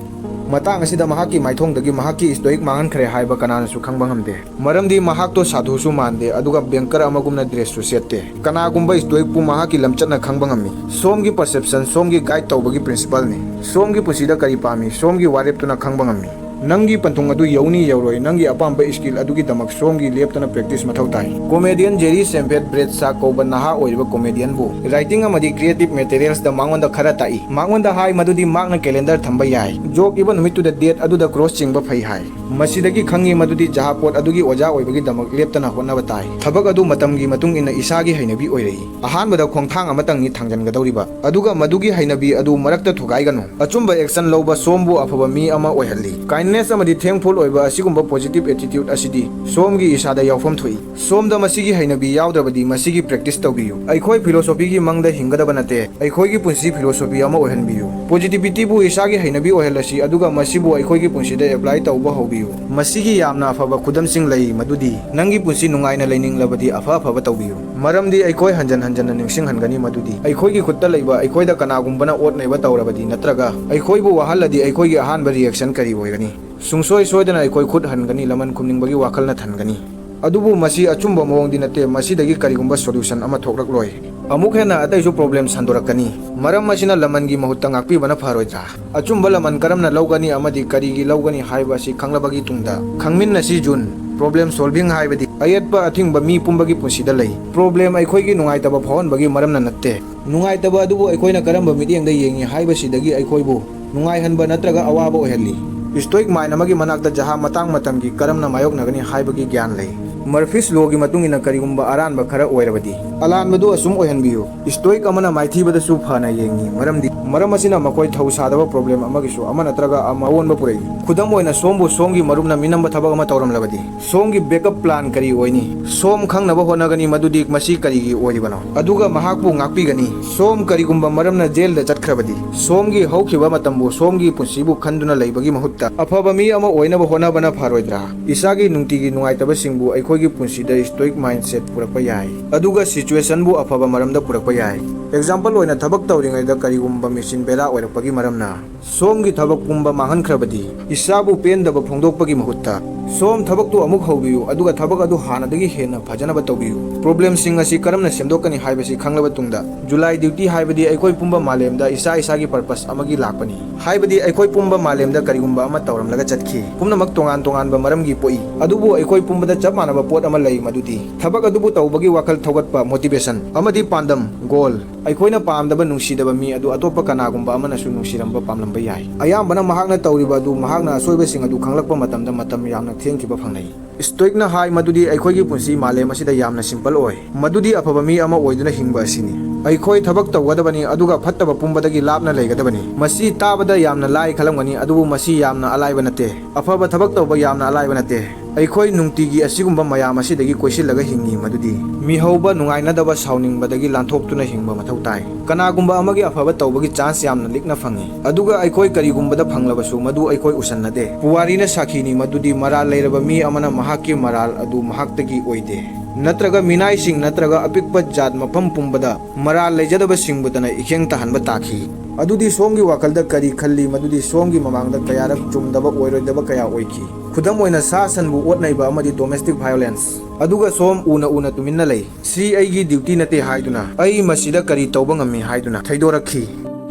ꯃꯇꯥꯡ ꯑꯁꯤꯗ ꯃꯍꯥꯛꯀꯤ ꯃꯥꯏꯊꯣꯡꯗꯒꯤ ꯃꯍꯥꯛꯀꯤ ꯁ꯭ꯇꯣꯏꯛ ꯃꯥꯡꯍꯟꯈ꯭ꯔꯦ ꯍꯥꯏꯕ ꯀꯅꯥꯅꯁꯨ ꯈꯪꯕ ꯉꯝꯗꯦ꯫ ꯃꯔꯝꯗꯤ ꯃꯍꯥꯛꯇꯣ ꯁꯥꯙꯨꯁꯨ ꯃꯥꯟꯗꯦ, ꯑꯗꯨꯒ ꯕꯦꯡꯀꯔ ꯑꯃꯒꯨꯝꯅ ꯗ꯭ꯔꯦꯁꯁꯨ ꯁꯦꯠꯇꯦ꯫ ꯀꯅꯥꯒꯨꯝꯕ ꯁ꯭ꯇꯣꯏꯛꯄꯨ ꯃꯍꯥꯛꯀꯤ ꯂꯝꯆꯠꯅ ꯈꯪꯕ ꯉꯝꯃꯤ꯫ ꯁꯣꯝꯒꯤ ꯄꯔꯁꯦꯞꯁꯟ, ꯁꯣꯝꯒꯤ ꯒꯥꯏꯗ ꯇꯧꯕꯒꯤ ꯄ꯭ꯔꯤꯟꯁꯤꯄꯜꯅꯤ꯫ ꯁꯣꯝꯒꯤ ꯄꯨꯟꯁꯤꯗ ꯀꯔꯤ ꯄꯥꯝꯃꯤ, ꯁꯣꯝꯒꯤ ꯋꯥꯔꯦꯞꯇꯨꯅ ꯈꯪꯕ ꯉꯝꯃꯤ꯫ ꯅꯪꯒꯤ ꯄꯟꯊꯨꯡ ꯑꯗꯨ ꯌꯧꯅꯤ ꯌꯧꯔꯣꯏ, ꯅꯪꯒꯤ ꯑꯄꯥꯝꯕ ꯁ꯭ꯀꯤꯜ ꯑꯗꯨꯒꯤꯗꯃꯛ ꯁꯣꯝꯒꯤ ꯂꯦꯞꯇꯅ ꯄ꯭ꯔꯦꯛꯇꯤꯁ ꯃꯊꯧ ꯇꯥꯏ꯫ ꯀꯣꯃꯦꯗꯤꯌꯟ ꯖꯦꯔꯤ ꯁꯦꯝꯐꯦꯠ ꯕ꯭ꯔꯦꯠ ꯁꯥ ꯀꯧꯕ ꯅꯍꯥ ꯑꯣꯏꯔꯤꯕ ꯀꯣꯃꯦꯗꯤꯌꯟꯕꯨ ꯔꯥꯏꯇꯤꯡ ꯑꯃꯗꯤ ꯀ꯭ꯔꯤꯌꯦꯇꯤꯞ ꯃꯦꯇꯦꯔꯤꯌꯜꯁꯇ ꯃꯉꯣꯟꯗ ꯈꯔ ꯇꯥꯛꯏ꯫ ꯃꯉꯣꯟꯗ ꯍꯥꯏ ꯃꯗꯨꯗꯤ ꯃꯍꯥꯛꯅ ꯀꯦꯂꯦꯟꯗꯔ ꯊꯝꯕ ꯌꯥꯏ, ꯖꯣꯛ ꯏꯕ ꯅꯨꯃꯤꯠꯇꯨꯗ ꯗꯦꯠ ꯑꯗꯨꯗ ꯀ꯭ꯔꯣꯁ ꯆꯤꯡꯕ ꯐꯩ ꯍꯥꯏ꯫ ꯃꯁꯤꯗꯒꯤ ꯈꯪꯉꯤ ꯃꯗꯨꯗꯤ ꯖꯍꯥꯄꯣꯠ ꯑꯗꯨꯒꯤ ꯑꯣꯖꯥ ꯑꯣꯏꯕꯒꯤꯗꯃꯛ ꯂꯦꯞꯇꯅ ꯍꯣꯠꯅꯕ ꯇꯥꯏ꯫ ꯊꯕꯛ ꯑꯗꯨ ꯃꯇꯝꯒꯤ ꯃꯇꯨꯡ ꯏꯟꯅ ꯏꯁꯥꯒꯤ ꯍꯩꯅꯕꯤ ꯑꯣꯏꯔꯛꯏ꯫ ꯑꯍꯥꯟꯕꯗ ꯈꯣꯡꯊꯥꯡ ꯑꯃꯇꯪꯅꯤ ꯊꯥꯡꯖꯟꯒꯗꯧꯔꯤꯕ, ꯑꯗꯨꯒ ꯃꯗꯨꯒꯤ ꯍꯩꯅꯕꯤ ꯑꯗꯨ ꯃꯔꯛꯇ ꯊꯨꯒꯥꯏꯒꯅꯨ꯫ ꯑꯆꯨꯝꯕ ꯑꯦꯛꯁꯟ ꯂꯧꯕ ꯁꯣꯝꯕꯨ ꯑꯐꯕ ꯃꯤ ꯑꯃ ꯑꯣꯏꯍꯜꯂꯤ꯫ ꯀꯥꯏꯟꯗꯅꯦꯁ ꯑꯃꯗꯤ ꯊꯦꯡꯐꯨꯜ ꯑꯣꯏꯕ ꯑꯁꯤꯒꯨꯝꯕ ꯄꯣꯖꯤꯇꯤꯚ ꯑꯦꯇꯤꯇ꯭ꯌꯨꯠ ꯑꯁꯤꯗꯤ ꯁꯣꯝꯒꯤ ꯏꯁꯥꯗ ꯌꯥꯎꯐꯝ ꯊꯣꯛꯏ꯫ ꯁꯣꯝꯗ ꯃꯁꯤꯒꯤ ꯍꯩꯅꯕꯤ ꯌꯥꯎꯗ꯭ꯔꯕꯗꯤ ꯃꯁꯤꯒꯤ ꯄ꯭ꯔꯦꯛꯇꯤꯁ ꯇꯧꯕꯤꯌꯨ꯫ ꯑꯩꯈꯣꯏ ꯐꯤꯂꯣꯁꯣꯐꯤꯒꯤ ꯃꯪꯗ ꯍꯤꯡꯒꯗꯕ ꯅꯠꯇꯦ, ꯑꯩꯈꯣꯏꯒꯤ ꯄꯨꯟꯁꯤ ꯐꯤꯂꯣꯁꯣꯐꯤ ꯑꯃ ꯑꯣꯏꯍꯟꯕꯤꯌꯨ꯫ ꯄꯣꯖꯤꯇꯤꯚꯤꯇꯤꯕꯨ ꯏꯁꯥꯒꯤ ꯍꯩꯅꯕꯤ ꯑꯣꯏꯍꯜꯂꯁꯤ, ꯑꯗꯨꯒ ꯃꯁꯤꯕꯨ ꯑꯩꯈꯣꯏꯒꯤ ꯄꯨꯟꯁꯤꯗ ꯑꯦꯄ꯭ꯂꯥꯏ ꯇꯧꯕ ꯍꯧꯕꯤꯌꯨ꯫ ꯃꯁꯤꯒꯤ ꯌꯥꯝꯅ ꯑꯐꯕ ꯈꯨꯗꯝꯁꯤꯡ ꯂꯩ, ꯃꯗꯨꯗꯤ ꯅꯪꯒꯤ ꯄꯨꯟꯁꯤ ꯅꯨꯡꯉꯥꯏꯅ ꯂꯩꯅꯤꯡꯂꯕꯗꯤ ꯑꯐ ꯑꯐꯕ ꯇꯧꯕꯤꯌꯨ꯫ ꯃꯔꯝꯗꯤ ꯑꯩꯈꯣꯏ ꯍꯟꯖꯟ ꯍꯟꯖꯟꯅ ꯅꯤꯡꯁꯤꯡꯍꯟꯒꯅꯤ ꯃꯗꯨꯗꯤ ꯑꯩꯈꯣꯏꯒꯤ ꯈꯨꯠꯇ ꯂꯩꯕ, ꯑꯩꯈꯣꯏꯗ ꯀꯅꯥꯒꯨꯝꯕꯅ ꯑꯣꯠ ꯅꯩꯕ ꯇꯧꯔꯕꯗꯤ ꯅꯠꯇ꯭ꯔꯒ ꯑꯩꯈꯣꯏꯕꯨ ꯋꯥꯍꯜꯂꯗꯤ ꯑꯩꯈꯣꯏꯒꯤ ꯑꯍꯥꯟꯕ ꯔꯤꯑꯦꯛꯁꯟ ꯀꯔꯤ ꯑꯣꯏꯒꯅꯤ? ꯁꯨꯡꯁꯣꯏ ꯁꯣꯏꯗꯅ ꯑꯩꯈꯣꯏ ꯈꯨꯠ ꯍꯟꯒꯅꯤ, ꯂꯃꯟ ꯈꯨꯝꯅꯤꯡꯕꯒꯤ ꯋꯥꯈꯜꯅ ꯊꯟꯒꯅꯤ꯫ ꯑꯗꯨꯕꯨ ꯃꯁꯤ ꯑꯆꯨꯝꯕ ꯃꯑꯣꯡꯗꯤ ꯅꯠꯇꯦ, ꯃꯁꯤꯗꯒꯤ ꯀꯔꯤꯒꯨꯝꯕ ꯁꯣꯂ꯭ꯌꯨꯁꯟ ꯑꯃ ꯊꯣꯛꯂꯛꯂꯣꯏ꯫ ꯑꯃꯨꯛ ꯍꯦꯟꯅ ꯑꯇꯩꯁꯨ ꯄ꯭ꯔꯣꯕ꯭ꯂꯦꯝ ꯁꯟꯗꯣꯔꯛꯀꯅꯤ꯫ ꯃꯔꯝ ꯑꯁꯤꯅ ꯂꯃꯟꯒꯤ ꯃꯍꯨꯠꯇ ꯉꯥꯛꯄꯤꯕꯅ ꯐꯔꯣꯏꯗ꯭ꯔꯥ? ꯑꯆꯨꯝꯕ ꯂꯃꯟ ꯀꯔꯝꯅ ꯂꯧꯒꯅꯤ ꯑꯃꯗꯤ ꯀꯔꯤꯒꯤ ꯂꯧꯒꯅꯤ ꯍꯥꯏꯕ ꯑꯁꯤ ꯈꯪꯂꯕꯒꯤ ꯇꯨꯡꯗ ꯈꯪꯃꯤꯟꯅꯁꯤ꯫ ꯖꯨꯟ, ꯄ꯭ꯔꯣꯕ꯭ꯂꯦꯝ ꯁꯣꯜꯚꯤꯡ ꯍꯥꯏꯕꯗꯤ ꯑꯌꯦꯠꯄ ꯑꯊꯤꯡꯕ ꯃꯤ ꯄꯨꯝꯕꯒꯤ ꯄꯨꯟꯁꯤꯗ ꯂꯩ꯫ ꯄ꯭ꯔꯣꯕ꯭ꯂꯦꯝ ꯑꯩꯈꯣꯏꯒꯤ ꯅꯨꯡꯉꯥꯏꯇꯕ ꯐꯥꯎꯍꯟꯕꯒꯤ ꯃꯔꯝꯅ ꯅꯠꯇꯦ꯫ ꯅꯨꯡꯉꯥꯏꯇꯕ ꯑꯗꯨꯕꯨ ꯑꯩꯈꯣꯏꯅ ꯀꯔꯝꯕ ꯃꯤꯠꯌꯦꯡꯗ ꯌꯦꯡꯉꯤ ꯍꯥꯏꯕꯁꯤꯗꯒꯤ ꯑꯩꯈꯣꯏꯕꯨ ꯅꯨꯡꯉꯥꯏꯍꯟꯕ ꯅꯠꯇ꯭ꯔꯒ ꯑꯋꯥꯕ ꯑꯣꯏꯍꯜꯂꯤ꯫ ꯁ꯭ꯇꯣꯏꯛ ꯃꯥꯏꯟ ꯑꯃꯒꯤ ꯃꯅꯥꯛꯇ ꯖꯍꯥ ꯃꯇꯥꯡ ꯃꯇꯝꯒꯤ ꯀꯔꯝꯅ ꯃꯥꯌꯣꯛꯅꯒꯅꯤ ꯍꯥꯏꯕꯒꯤ ꯒ꯭ꯌꯥꯟ ꯂꯩ꯫ ꯃꯔꯐꯤꯁ ꯂꯣꯒꯤ ꯃꯇꯨꯡ ꯏꯟꯅ ꯀꯔꯤꯒꯨꯝꯕ ꯑꯔꯥꯟꯕ ꯈꯔ ꯑꯣꯏꯔꯕꯗꯤ, ꯑꯂꯥꯟꯕꯗꯨ ꯑꯁꯨꯝ ꯑꯣꯏꯍꯟꯕꯤꯌꯨ꯫ ꯁ꯭ꯇꯣꯏꯛ ꯑꯃꯅ ꯃꯥꯏꯊꯤꯕꯗꯁꯨ ꯐꯅ ꯌꯦꯡꯉꯤ, ꯃꯔꯝꯗꯤ ꯃꯔꯝ ꯑꯁꯤꯅ ꯃꯈꯣꯏ ꯊꯧ ꯁꯥꯗꯕ ꯄ꯭ꯔꯣꯕ꯭ꯂꯦꯝ ꯑꯃꯒꯤꯁꯨ ꯑꯃ ꯅꯠꯇ꯭ꯔꯒ ꯑꯃ ꯑꯑꯣꯟꯕ ꯄꯨꯔꯛꯏ꯫ ꯈꯨꯗꯝ ꯑꯣꯏꯅ, ꯁꯣꯝꯕꯨ ꯁꯣꯝꯒꯤ ꯃꯔꯨꯞꯅ ꯃꯤꯅꯝꯕ ꯊꯕꯛ ꯑꯃ ꯇꯧꯔꯝꯂꯕꯗꯤ, ꯁꯣꯝꯒꯤ ꯕꯦꯛꯑꯞ ꯄ꯭ꯂꯥꯟ ꯀꯔꯤ ꯑꯣꯏꯅꯤ? ꯁꯣꯝ ꯈꯪꯅꯕ ꯍꯣꯠꯅꯒꯅꯤ ꯃꯗꯨꯗꯤ ꯃꯁꯤ ꯀꯔꯤꯒꯤ ꯑꯣꯏꯔꯤꯕꯅꯣ, ꯑꯗꯨꯒ ꯃꯍꯥꯛꯄꯨ ꯉꯥꯛꯄꯤꯒꯅꯤ꯫ ꯁꯣꯝ ꯀꯔꯤꯒꯨꯝꯕ ꯃꯔꯝꯅ ꯖꯦꯜꯗ ꯆꯠꯈ꯭ꯔꯕꯗꯤ, ꯁꯣꯝꯒꯤ ꯍꯧꯈꯤꯕ ꯃꯇꯝꯕꯨ ꯁꯣꯝꯒꯤ ꯄꯨꯟꯁꯤꯕꯨ ꯈꯟꯗꯨꯅ ꯂꯩꯕꯒꯤ ꯃꯍꯨꯠꯇ ꯑꯐꯕ ꯃꯤ ꯑꯃ ꯑꯣꯏꯅꯕ ꯍꯣꯠꯅꯕꯅ ꯐꯔꯣꯏꯗ꯭ꯔꯥ? ꯏꯁꯥꯒꯤ ꯅꯨꯡꯇꯤꯒꯤ ꯅꯨꯡꯉꯥꯏꯇꯕꯁꯤꯡꯕꯨ ꯑꯩꯈꯣꯏꯒꯤ ꯄꯨꯟꯁꯤꯗ ꯁ꯭ꯇꯣꯏꯛ ꯃꯥꯏꯟꯗꯁꯦꯠ ꯄꯨꯔꯛꯄ ꯌꯥꯏ, ꯑꯗꯨꯒ ꯁꯤꯆꯨꯋꯦꯁꯟꯕꯨ ꯑꯐꯕ ꯃꯔꯝꯗ ꯄꯨꯔꯛꯄ ꯌꯥꯏ꯫ ꯑꯦꯛꯖꯥꯝꯄꯜ ꯑꯣꯏꯅ, ꯊꯕꯛ ꯇꯧꯔꯤꯉꯩꯗ ꯀꯔꯤꯒꯨꯝꯕ ꯃꯦꯆꯤꯟ ꯕꯦꯔꯥ ꯑꯣꯏꯔꯛꯄꯒꯤ ꯃꯔꯝꯅ ꯁꯣꯝꯒꯤ ꯊꯕꯛ ꯄꯨꯝꯕ ꯃꯥꯡꯍꯟꯈ꯭ꯔꯕꯗꯤ, ꯏꯁꯥꯕꯨ ꯄꯦꯟꯗꯕ ꯐꯣꯡꯗꯣꯛꯄꯒꯤ ꯃꯍꯨꯠꯇ, ꯁꯣꯝ ꯊꯕꯛꯇꯨ ꯑꯃꯨꯛ ꯍꯧꯕꯤꯌꯨ, ꯑꯗꯨꯒ ꯊꯕꯛ ꯑꯗꯨ ꯍꯥꯟꯅꯗꯒꯤ ꯍꯦꯟꯅ ꯐꯖꯅꯕ ꯇꯧꯕꯤꯌꯨ꯫ ꯄ꯭ꯔꯣꯕ꯭ꯂꯦꯝꯁꯤꯡ ꯑꯁꯤ ꯀꯔꯝꯅ ꯁꯦꯝꯗꯣꯛꯀꯅꯤ ꯍꯥꯏꯕꯁꯤ ꯈꯪꯂꯕ ꯇꯨꯡꯗ, ꯖꯨꯂꯥꯏ ꯗ꯭ꯌꯨꯇꯤ ꯍꯥꯏꯕꯗꯤ ꯑꯩꯈꯣꯏ ꯄꯨꯝꯕ ꯃꯥꯂꯦꯝꯗ ꯏꯁꯥ ꯏꯁꯥꯒꯤ ꯄꯔꯄꯁ ꯑꯃꯒꯤ ꯂꯥꯛꯄꯅꯤ꯫ ꯍꯥꯏꯕꯗꯤ ꯑꯩꯈꯣꯏ ꯄꯨꯝꯕ ꯃꯥꯂꯦꯝꯗ ꯀꯔꯤꯒꯨꯝꯕ ꯑꯃ ꯇꯧꯔꯝꯂꯒ ꯆꯠꯈꯤ꯫ ꯄꯨꯝꯅꯃꯛ ꯇꯣꯉꯥꯟ ꯇꯣꯉꯥꯟꯕ ꯃꯔꯝꯒꯤ ꯄꯣꯛꯏ, ꯑꯗꯨꯕꯨ ꯑꯩꯈꯣꯏ ꯄꯨꯝꯕꯗ ꯆꯞ ꯃꯥꯟꯅꯕ ꯄꯣꯠ ꯑꯃ ꯂꯩ, ꯃꯗꯨꯗꯤ ꯊꯕꯛ ꯑꯗꯨꯕꯨ ꯇꯧꯕꯒꯤ ꯋꯥꯈꯜ ꯊꯧꯒꯠꯄ, ꯃꯣꯇꯤꯚꯦꯁꯟ, ꯑꯃꯗꯤ ꯄꯥꯟꯗꯝ, ꯒꯣꯜ꯫ ꯑꯩꯈꯣꯏꯅ ꯄꯥꯝꯗꯕ, ꯅꯨꯡꯁꯤꯗꯕ ꯃꯤ ꯑꯗꯨ ꯑꯇꯣꯞꯄ ꯀꯅꯥꯒꯨꯝꯕ ꯑꯃꯅꯁꯨ ꯅꯨꯡꯁꯤꯔꯝꯕ, ꯄꯥꯝꯂꯝꯕ ꯌꯥꯏ꯫ ꯑꯌꯥꯝꯕꯅ ꯃꯍꯥꯛꯅ ꯇꯧꯔꯤꯕ ꯑꯗꯨ ꯃꯍꯥꯛꯅ ꯑꯁꯣꯏꯕꯁꯤꯡ ꯑꯗꯨ ꯈꯪꯂꯛꯄ ꯃꯇꯝꯗ ꯃꯇꯝ ꯌꯥꯝꯅ ꯊꯦꯡꯈꯤꯕ ꯐꯪꯅꯩ꯫ ꯁ꯭ꯇꯣꯏꯛꯅ ꯍꯥꯏ ꯃꯗꯨꯗꯤ ꯑꯩꯈꯣꯏꯒꯤ ꯄꯨꯟꯁꯤ ꯃꯥꯂꯦꯝ ꯑꯁꯤꯗ ꯌꯥꯝꯅ ꯁꯤꯝꯄꯜ ꯑꯣꯏ, ꯃꯗꯨꯗꯤ ꯑꯐꯕ ꯃꯤ ꯑꯃ ꯑꯣꯏꯗꯨꯅ ꯍꯤꯡꯕ ꯑꯁꯤꯅꯤ꯫ ꯑꯩꯈꯣꯏ ꯊꯕꯛ ꯇꯧꯒꯗꯕꯅꯤ, ꯑꯗꯨꯒ ꯐꯠꯇꯕ ꯄꯨꯝꯕꯗꯒꯤ ꯂꯥꯞꯅ ꯂꯩꯒꯗꯕꯅꯤ꯫ ꯃꯁꯤ ꯇꯥꯕꯗ ꯌꯥꯝꯅ ꯂꯥꯏ ꯈꯜꯂꯝꯒꯅꯤ, ꯑꯗꯨꯕꯨ ꯃꯁꯤ ꯌꯥꯝꯅ ꯑꯂꯥꯏꯕ ꯅꯠꯇꯦ꯫ ꯑꯐꯕ ꯊꯕꯛ ꯇꯧꯕ ꯌꯥꯝꯅ ꯑꯂꯥꯏꯕ ꯅꯠꯇꯦ꯫ ꯑꯩꯈꯣꯏ ꯅꯨꯡꯇꯤꯒꯤ ꯑꯁꯤꯒꯨꯝꯕ ꯃꯌꯥꯝ ꯑꯁꯤꯗꯒꯤ ꯀꯣꯏꯁꯤꯜꯂꯒ ꯍꯤꯡꯉꯤ, ꯃꯗꯨꯗꯤ ꯃꯤꯍꯧꯕ, ꯅꯨꯡꯉꯥꯏꯅꯗꯕ, ꯁꯥꯎꯅꯤꯡꯕꯗꯒꯤ ꯂꯥꯟꯊꯣꯛꯇꯨꯅ ꯍꯤꯡꯕ ꯃꯊꯧ ꯇꯥꯏ꯫ ꯀꯅꯥꯒꯨꯝꯕ ꯑꯃꯒꯤ ꯑꯐꯕ ꯇꯧꯕꯒꯤ ꯆꯥꯟꯁ ꯌꯥꯝꯅ ꯂꯤꯛꯅ ꯐꯪꯏ, ꯑꯗꯨꯒ ꯑꯩꯈꯣꯏ ꯀꯔꯤꯒꯨꯝꯕꯗ ꯐꯪꯂꯕꯁꯨ ꯃꯗꯨ ꯑꯩꯈꯣꯏ ꯎꯁꯟꯅꯗꯦ꯫ ꯄꯨꯋꯥꯔꯤꯅ ꯁꯥꯈꯤꯅꯤ ꯃꯗꯨꯗꯤ ꯃꯔꯥꯜ ꯂꯩꯔꯕ ꯃꯤ ꯑꯃꯅ ꯃꯍꯥꯛꯀꯤ ꯃꯔꯥꯜ ꯑꯗꯨ ꯃꯍꯥꯛꯇꯒꯤ ꯑꯣꯏꯗꯦ, ꯅꯠꯇ꯭ꯔꯒ ꯃꯤꯅꯥꯏꯁꯤꯡ ꯅꯠꯇ꯭ꯔꯒ ꯑꯄꯤꯛꯄ ꯖꯥꯠ ꯃꯐꯝ ꯄꯨꯝꯕꯗ ꯃꯔꯥꯜ ꯂꯩꯖꯗꯕꯁꯤꯡꯕꯨꯇꯅ ꯏꯈꯦꯡ ꯇꯥꯍꯟꯕ ꯇꯥꯈꯤ꯫ ꯑꯗꯨꯗꯤ ꯁꯣꯝꯒꯤ ꯋꯥꯈꯜꯗ ꯀꯔꯤ ꯈꯜꯂꯤ ꯃꯗꯨꯗꯤ ꯁꯣꯝꯒꯤ ꯃꯃꯥꯡꯗ ꯀꯌꯥꯔꯛ ꯆꯨꯝꯗꯕ ꯑꯣꯏꯔꯣꯏꯗꯕ ꯀꯌꯥ ꯑꯣꯏꯈꯤ? ꯈꯨꯗꯝ ꯑꯣꯏꯅ, ꯁꯥ ꯁꯟꯕꯨ ꯑꯣꯠ ꯅꯩꯕ ꯑꯃꯗꯤ ꯗꯣꯃꯦꯁꯇꯤꯛ ꯚꯥꯏꯑꯣꯂꯦꯟꯁ꯫ ꯑꯗꯨꯒ ꯁꯣꯝ ꯎꯅ ꯎꯅ ꯇꯨꯃꯤꯟꯅ ꯂꯩ꯫ "ꯁꯤ ꯑꯩꯒꯤ ꯗ꯭ꯌꯨꯇꯤ ꯅꯠꯇꯦ" ꯍꯥꯏꯗꯨꯅ, "ꯑꯩ ꯃꯁꯤꯗ ꯀꯔꯤ ꯇꯧꯕ ꯉꯝꯃꯤ" ꯍꯥꯏꯗꯨꯅ ꯊꯩꯗꯣꯔꯛꯈꯤ꯫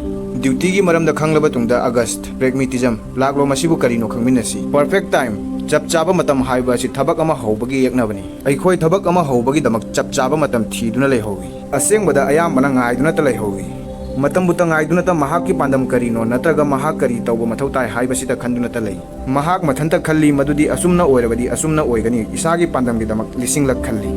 ꯗ꯭ꯌꯨꯇꯤꯒꯤ ꯃꯔꯝꯗ ꯈꯪꯂꯕ ꯇꯨꯡꯗ, ꯑꯒꯁ꯭ꯠ, ꯄ꯭ꯔꯦꯒꯃꯦꯇꯤꯖꯝ, ꯂꯥꯛꯂꯣ, ꯃꯁꯤꯕꯨ ꯀꯔꯤꯅꯣ ꯈꯪꯃꯤꯟꯅꯁꯤ꯫ ꯄꯔꯐꯦꯛ ꯇꯥꯏꯝ, ꯆꯞ ꯆꯥꯕ ꯃꯇꯝ ꯍꯥꯏꯕ ꯑꯁꯤ ꯊꯕꯛ ꯑꯃ ꯍꯧꯕꯒꯤ ꯌꯦꯛꯅꯕꯅꯤ꯫ ꯑꯩꯈꯣꯏ ꯊꯕꯛ ꯑꯃ ꯍꯧꯕꯒꯤꯗꯃꯛ ꯆꯞ ꯆꯥꯕ ꯃꯇꯝ ꯊꯤꯗꯨꯅ ꯂꯩꯍꯧꯏ꯫ ꯑꯁꯦꯡꯕꯗ, ꯑꯌꯥꯝꯕꯅ ꯉꯥꯏꯗꯨꯅꯇ ꯂꯩꯍꯧꯏ꯫ ꯃꯇꯝꯕꯨꯇ ꯉꯥꯏꯗꯨꯅꯇ ꯃꯍꯥꯛꯀꯤ ꯄꯥꯟꯗꯝ ꯀꯔꯤꯅꯣ ꯅꯠꯇ꯭ꯔꯒ ꯃꯍꯥꯛ ꯀꯔꯤ ꯇꯧꯕ ꯃꯊꯧ ꯇꯥꯏ ꯍꯥꯏꯕꯁꯤꯇ ꯈꯟꯗꯨꯅꯇ ꯂꯩ꯫ ꯃꯍꯥꯛ ꯃꯊꯟꯇ ꯈꯜꯂꯤ ꯃꯗꯨꯗꯤ ꯑꯁꯨꯝꯅ ꯑꯣꯏꯔꯕꯗꯤ ꯑꯁꯨꯝꯅ ꯑꯣꯏꯒꯅꯤ, ꯏꯁꯥꯒꯤ ꯄꯥꯟꯗꯝꯒꯤꯗꯃꯛ ꯂꯤꯁꯤꯡꯂꯛ ꯈꯜꯂꯤ꯫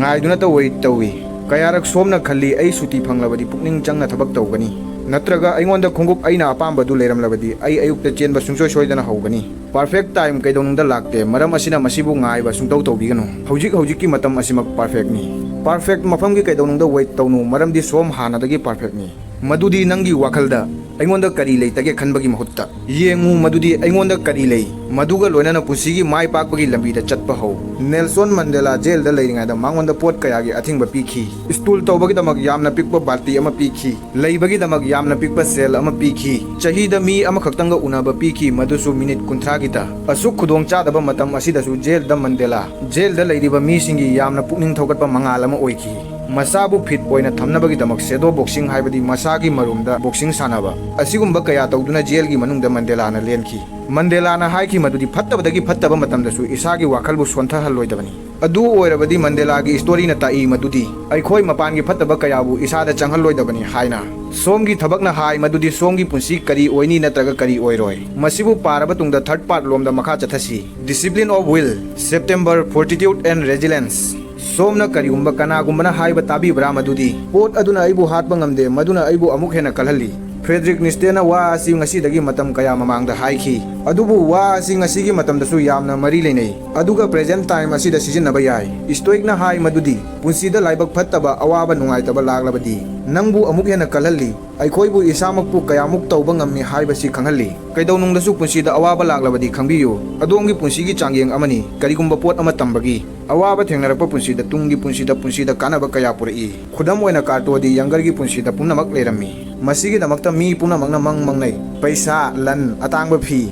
ꯉꯥꯏꯗꯨꯅꯇ ꯋꯦꯠ ꯇꯧꯏ꯫ ꯀꯌꯥꯔꯛ ꯁꯣꯝꯅ ꯈꯜꯂꯤ, "ꯑꯩ ꯁꯨꯇꯤ ꯐꯪꯂꯕꯗꯤ ꯄꯨꯛꯅꯤꯡ ꯆꯪꯅ ꯊꯕꯛ ꯇꯧꯒꯅꯤ"? ꯅꯠꯇ꯭ꯔꯒ ꯑꯩꯉꯣꯟꯗ ꯈꯣꯡꯎꯞ ꯑꯩꯅ ꯑꯄꯥꯝꯕꯗꯨ ꯂꯩꯔꯝꯂꯕꯗꯤ ꯑꯩ ꯑꯌꯨꯛꯇ ꯆꯦꯟꯕ ꯁꯨꯡꯁꯣꯏ ꯁꯣꯏꯗꯅ ꯍꯧꯒꯅꯤ꯫ Perfect time ꯀꯩꯗꯧꯅꯨꯡꯗ ꯂꯥꯛꯇꯦ, ꯃꯔꯝ ꯑꯁꯤꯅ ꯃꯁꯤꯕꯨ ꯉꯥꯏꯕ ꯁꯨꯡꯇꯧ ꯇꯧꯕꯤꯒꯅꯨ꯫ ꯍꯧꯖꯤꯛ ꯍꯧꯖꯤꯛꯀꯤ ꯃꯇꯝ ꯑꯁꯤꯃꯛ perfectꯅꯤ꯫ Perfect ꯃꯐꯝꯒꯤ ꯀꯩꯗꯧꯅꯨꯡꯗ wait ꯇꯧꯅꯨ, ꯃꯔꯝꯗꯤ ꯁꯣꯝ ꯍꯥꯟꯅꯗꯒꯤ perfectꯅꯤ꯫ ꯃꯗꯨꯗꯤ ꯅꯪꯒꯤ ꯋꯥꯈꯜꯗ "ꯑꯩꯉꯣꯟꯗ ꯀꯔꯤ ꯂꯩꯇꯒꯦ?" ꯈꯟꯕꯒꯤ ꯃꯍꯨꯠꯇ, ꯌꯦꯡꯉꯨ ꯃꯗꯨꯗꯤ ꯑꯩꯉꯣꯟꯗ ꯀꯔꯤ ꯂꯩ, ꯃꯗꯨꯒ ꯂꯣꯏꯅꯅ ꯄꯨꯟꯁꯤꯒꯤ ꯃꯥꯏ ꯄꯥꯛꯄꯒꯤ ꯂꯝꯕꯤꯗ ꯆꯠꯄ ꯍꯧ꯫ ꯅꯦꯜꯁꯣꯟ ꯃꯟꯗꯦꯂꯥ ꯖꯦꯜꯗ ꯂꯩꯔꯤꯉꯩꯗ ꯃꯉꯣꯟꯗ ꯄꯣꯠ ꯀꯌꯥꯒꯤ ꯑꯊꯤꯡꯕ ꯄꯤꯈꯤ꯫ Stool ꯇꯧꯕꯒꯤꯗꯃꯛ ꯌꯥꯝꯅ ꯄꯤꯛꯄ ꯕꯥꯜꯇꯤ ꯑꯃ ꯄꯤꯈꯤ꯫ ꯂꯩꯕꯒꯤꯗꯃꯛ ꯌꯥꯝꯅ ꯄꯤꯛꯄ cell ꯑꯃ ꯄꯤꯈꯤ꯫ ꯆꯍꯤꯗ ꯃꯤ ꯑꯃꯈꯛꯇꯪꯒ ꯎꯅꯕ ꯄꯤꯈꯤ, ꯃꯗꯨꯁꯨ ꯃꯤꯅꯤꯠ ꯀꯨꯟꯊ꯭ꯔꯥꯒꯤꯗ꯫ ꯑꯁꯨꯛ ꯈꯨꯗꯣꯡꯆꯥꯗꯕ ꯃꯇꯝ ꯑꯁꯤꯗꯁꯨ ꯖꯦꯜꯗ ꯃꯟꯗꯦꯂꯥ, ꯖꯦꯜꯗ ꯂꯩꯔꯤꯕ ꯃꯤꯁꯤꯡꯒꯤ ꯌꯥꯝꯅ ꯄꯨꯛꯅꯤꯡ ꯊꯧꯒꯠꯄ ꯃꯉꯥꯜ ꯑꯃ ꯑꯣꯏꯈꯤ꯫ ꯃꯁꯥꯕꯨ fit ꯑꯣꯏꯅ ꯊꯝꯅꯕꯒꯤꯗꯃꯛ shadow boxing, ꯍꯥꯏꯕꯗꯤ ꯃꯁꯥꯒꯤ ꯃꯔꯨꯝꯗ boxing ꯁꯥꯟꯅꯕ, ꯑꯁꯤꯒꯨꯝꯕ ꯀꯌꯥ ꯇꯧꯗꯨꯅ ꯖꯦꯜꯒꯤ ꯃꯅꯨꯡꯗ ꯃꯟꯗꯦꯂꯥꯅ ꯂꯦꯟꯈꯤ꯫ ꯃꯟꯗꯦꯂꯥꯅ ꯍꯥꯏꯈꯤ ꯃꯗꯨꯗꯤ ꯐꯠꯇꯕꯗꯒꯤ ꯐꯠꯇꯕ ꯃꯇꯝꯗꯁꯨ ꯏꯁꯥꯒꯤ ꯋꯥꯈꯜꯕꯨ ꯁꯣꯟꯊꯍꯜꯂꯣꯏꯗꯕꯅꯤ꯫ ꯑꯗꯨ ꯑꯣꯏꯔꯕꯗꯤ ꯃꯟꯗꯦꯂꯥꯒꯤ storyꯅ ꯇꯥꯛꯏ ꯃꯗꯨꯗꯤ ꯑꯩꯈꯣꯏ ꯃꯄꯥꯟꯒꯤ ꯐꯠꯇꯕ ꯀꯌꯥꯕꯨ ꯏꯁꯥꯗ ꯆꯪꯍꯜꯂꯣꯏꯗꯕꯅꯤ ꯍꯥꯏꯅ꯫ ꯁꯣꯝꯒꯤ ꯊꯕꯛꯅ ꯍꯥꯏ ꯃꯗꯨꯗꯤ ꯁꯣꯝꯒꯤ ꯄꯨꯟꯁꯤ ꯀꯔꯤ ꯑꯣꯏꯅꯤ ꯅꯠꯇ꯭ꯔꯒ ꯀꯔꯤ ꯑꯣꯏꯔꯣꯏ꯫ ꯃꯁꯤꯕꯨ ꯄꯥꯔꯕ ꯇꯨꯡꯗ third part ꯂꯣꯝꯗ ꯃꯈꯥ ꯆꯠꯊꯁꯤ꯫ Discipline of will, September, Fortitude and Resilience꯫ ꯁꯣꯝꯅ ꯀꯔꯤꯒꯨꯝꯕ ꯀꯅꯥꯒꯨꯝꯕꯅ ꯍꯥꯏꯕ ꯇꯥꯕꯤꯕ꯭ꯔꯥ ꯃꯗꯨꯗꯤ, "ꯄꯣꯠ ꯑꯗꯨꯅ ꯑꯩꯕꯨ ꯍꯥꯠꯄ ꯉꯝꯗꯦ, ꯃꯗꯨꯅ ꯑꯩꯕꯨ ꯑꯃꯨꯛ ꯍꯦꯟꯅ ꯀꯜꯍꯜꯂꯤ"? ꯐ꯭ꯔꯦꯗꯔꯤꯛ ꯅꯤꯁꯇꯦꯅ ꯋꯥ ꯑꯁꯤ ꯉꯁꯤꯗꯒꯤ ꯃꯇꯝ ꯀꯌꯥ ꯃꯃꯥꯡꯗ ꯍꯥꯏꯈꯤ꯫ ꯑꯗꯨꯕꯨ ꯋꯥ ꯑꯁꯤ ꯉꯁꯤꯒꯤ ꯃꯇꯝꯗꯁꯨ ꯌꯥꯝꯅ ꯃꯔꯤ ꯂꯩꯅꯩ, ꯑꯗꯨꯒ present time ꯑꯁꯤꯗ ꯁꯤꯖꯤꯟꯅꯕ ꯌꯥꯏ꯫ ꯁ꯭ꯇꯣꯏꯛꯅ ꯍꯥꯏ ꯃꯗꯨꯗꯤ, ꯄꯨꯟꯁꯤꯗ ꯂꯥꯏꯕꯛ ꯐꯠꯇꯕ, ꯑꯋꯥꯕ ꯅꯨꯡꯉꯥꯏꯇꯕ ꯂꯥꯛꯂꯕꯗꯤ, ꯅꯪꯕꯨ ꯑꯃꯨꯛ ꯍꯦꯟꯅ ꯀꯜꯍꯜꯂꯤ꯫ ꯑꯩꯈꯣꯏꯕꯨ ꯏꯁꯥꯃꯛꯄꯨ ꯀꯌꯥꯃꯨꯛ ꯇꯧꯕ ꯉꯝꯃꯤ ꯍꯥꯏꯕꯁꯤ ꯈꯪꯍꯜꯂꯤ꯫ ꯀꯩꯗꯧꯅꯨꯡꯗꯁꯨ ꯄꯨꯟꯁꯤꯗ ꯑꯋꯥꯕ ꯂꯥꯛꯂꯕꯗꯤ ꯈꯪꯕꯤꯌꯨ, ꯑꯗꯣꯝꯒꯤ ꯄꯨꯟꯁꯤꯒꯤ ꯆꯥꯡꯌꯦꯡ ꯑꯃꯅꯤ꯫ ꯀꯔꯤꯒꯨꯝꯕ ꯄꯣꯠ ꯑꯃ ꯇꯝꯕꯒꯤ ꯑꯋꯥꯕ ꯊꯦꯡꯅꯔꯛꯄ ꯄꯨꯟꯁꯤꯗ ꯇꯨꯡꯒꯤ ꯄꯨꯟꯁꯤꯗ, ꯄꯨꯟꯁꯤꯗ ꯀꯥꯟꯅꯕ ꯀꯌꯥ ꯄꯨꯔꯛꯏ꯫ ꯈꯨꯗꯝ ꯑꯣꯏꯅ, ꯀꯥꯔꯇꯣꯗꯤ ꯌꯪꯒꯔꯒꯤ ꯄꯨꯟꯁꯤꯗ ꯄꯨꯝꯅꯃꯛ ꯂꯩꯔꯝꯃꯤ꯫ ꯃꯁꯤꯒꯤꯗꯃꯛꯇ ꯃꯤ ꯄꯨꯝꯅꯃꯛꯅ ꯃꯪ ꯃꯪꯅꯩ꯫ ꯄꯩꯁꯥ, ꯂꯟ, ꯑꯇꯥꯡꯕ ꯐꯤ꯫